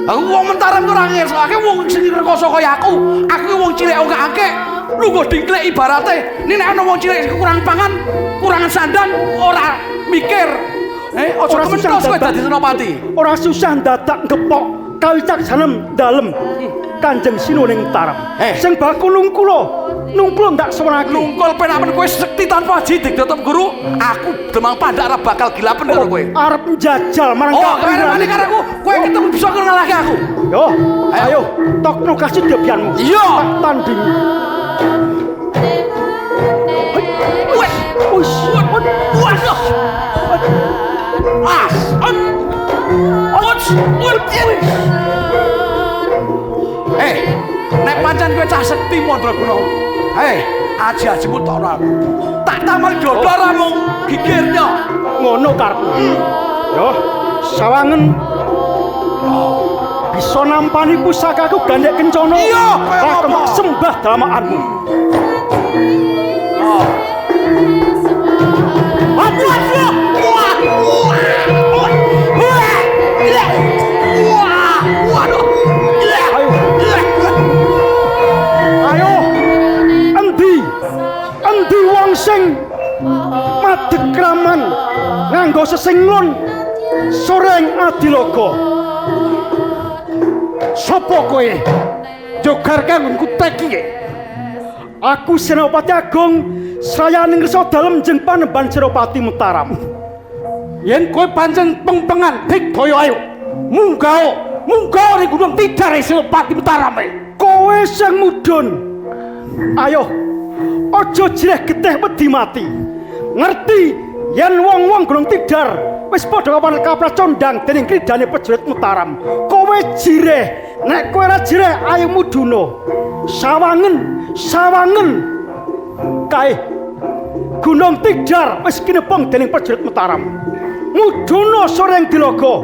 Ha wong Mentaram ku ora ngersakake wong sing rekoso kaya aku. Aku ki wong cilik ora akeh. Lungguh dingklek ibarate. Nek ana wong cilik kurang pangan, kurangan sandang, ora mikir. Aja kementos kowe dadi Senopati. Ora susah dadak ngepok kawicaksanem dalem Kanjeng Sinuwun ing Mataram. Sing baku nungkula, nungkula ndak suwenake. Nungkul penamen kowe sekti tanpa aji digdotop guru, aku Demang Pandak ora bakal gilapen karo kowe. Arep njajal marang Oh, kowe arep wani karo aku, kowe ketemu bisa ngalahke aku. Yo, ayo, tokno kasidebyanmu. Iya. Tak tandingi. Wes, wis, waduh. Ah, Uts, ut. Nek pancen kowe cah sekti mandraguna. Aji-ajimu tokno aku. Tak tamal dodo ora mung gigirnya. Ngono karepmu. Yo, sawangen bisa nampani pusakaku Gandek Kencana. Iya, kaya Lakon apa? sembah damaanmu. Oh. Mati. Waduh! Wah! Wah! Wah! Wah! Waduh! Ayo. Ayo. Endi? Endi wong sing madeg kraman nganggo sesinglon soreng adiloga. Sopo kowe? Jogar kanggonku tek iki. Aku Senopati Agung srayaning resa dalem jeng panembahan Senopati Mataram. Yen kowe pancen pengpengan digdaya ayo. Munggah, munggah ning Gunung Tidar Senopati Mataram. Kowe sing mudhun. Ayo. Aja jireh getih wedi mati. Ngerti yen wong-wong Gunung Tidar wis padha kapan kapracondang dening kridane prajurit Mataram. Kowe jireh, nek kowe ora jireh ayo mudhuna. Sawangen, sawangen. Kae Gunung Tidar wis kinepung dening prajurit Mataram. Mudhuna soreng diloga.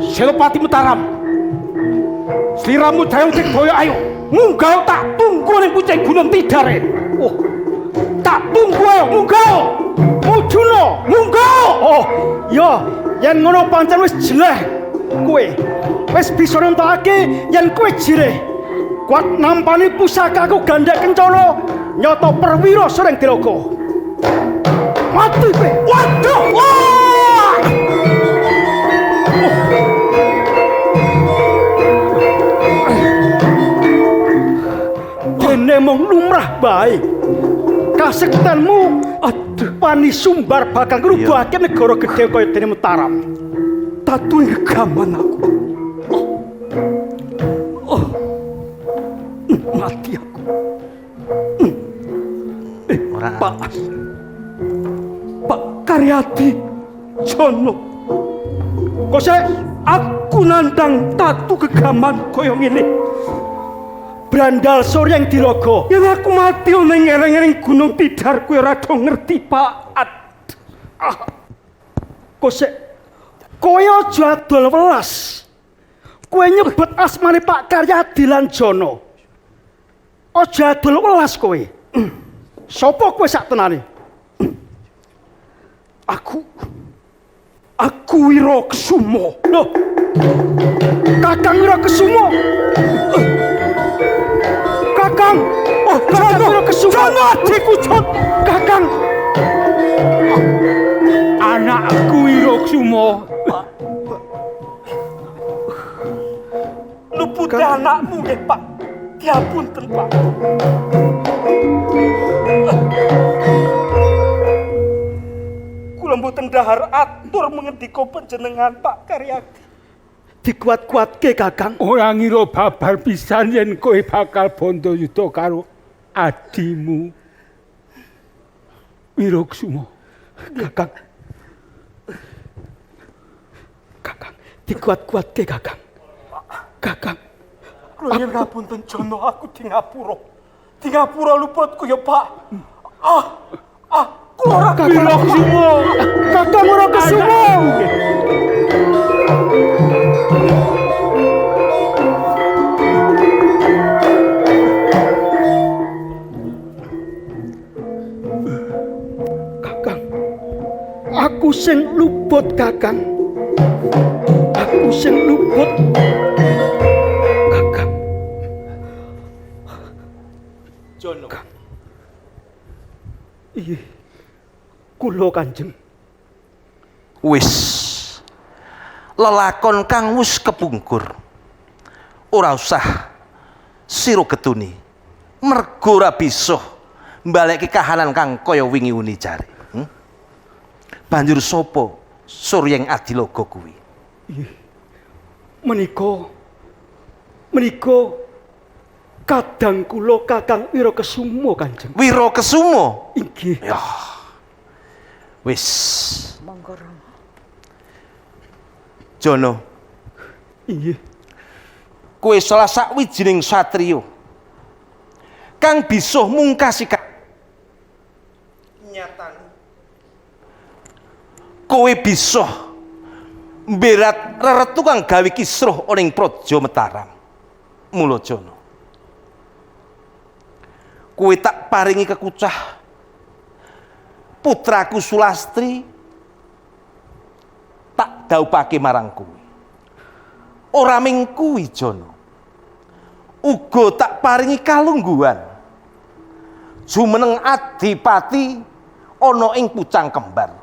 Senopati Mataram. Sliramu dayung digdaya ayo. Munggah tak tunggu ning pucuk Gunung Tidar. Oh, tak tunggu ayo munggah. Mudhuna, munggah. Oh, ya, yen ngono pancen wis jeleh kowe. Wis bisa nentokake yen kowe jireh. Kuat nampani pusakaku Gandek Kencana nyata perwira soreng diloga. Mati kowe. Waduh! Wah! Dene mung lumrah bae. Kasektenmu aduh pani sumbar bakal ngrubuhake negara gedhe kaya dene Mataram. Tatu gegaman aku. Oh. Mati aku. Ora. Pak. Pak Karyadi Jono. Kose aku nandang tatu gegaman kaya ngene. Brandal Soryeng Dilogo. Yen aku mati ning ngereng-ngereng Gunung Tidar kowe ora do ngerti, Pak. Kose kowe aja adol welas. Kowe nyebut asmane Pak Karyadi lan Jono. Aja adol welas kowe. Sopo kowe sak tenane? Aku Wira Kesuma. Loh. Kakang Wira Kesuma. Kakang. Oh, Kakang Wira Kesuma. Jono adikku, Jon. Kakang. Anakku Wira Kesuma. Lupute anakmu nggih, Pak. Diapunten, Pak. Kula Kula mboten dahar atur mengendika panjenengan Pak Karyadi. Dikuat-kuatke Kakang. Ora ngira babar pisan yen kowe bakal bondo yuda karo adimu. Wirokusuma. Kakang. Kakang, dikuat-kuatke Kakang. Kakang. Kula nyuwun ngapunten Jono, aku di ngapura. Di ngapura luputku ya, Pak. Ah, ah, kula ora Kakang Wirokusuma. Kakang Wirokusuma. Kakang, aku sing luput Kakang. Aku sing luput. Kakang. Jono. Iya. Kula Kanjeng. Wis. Lelakon kang wis kepungkur. Ora usah sira getuni. Mergo ora bisa mbalekke kahanan kang kaya wingi uni jare. Hmm? Banjur sapa Suryeng Adilogo kuwi? Iya. Menika menika kadang kula Kakang Wirakesuma Kanjeng. Wirakesuma? Inggih. Ya. Wis. Monggo Rama. Jono. Inggih. Kowe salah sakwijining satriya kang bisa mungkasi nyatane. Kowe bisa mberat reretu kang gawe kisruh ning Praja Mataram. Mula Jono, kowe tak paringi kekucah putraku Sulastri tak daupake marang kowe. Ora ming kuwi Jono, uga tak paringi kalungguhan jumeneng adipati ana ing Pucang Kembar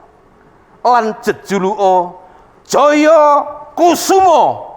lan jejuluka Jaya Kusuma.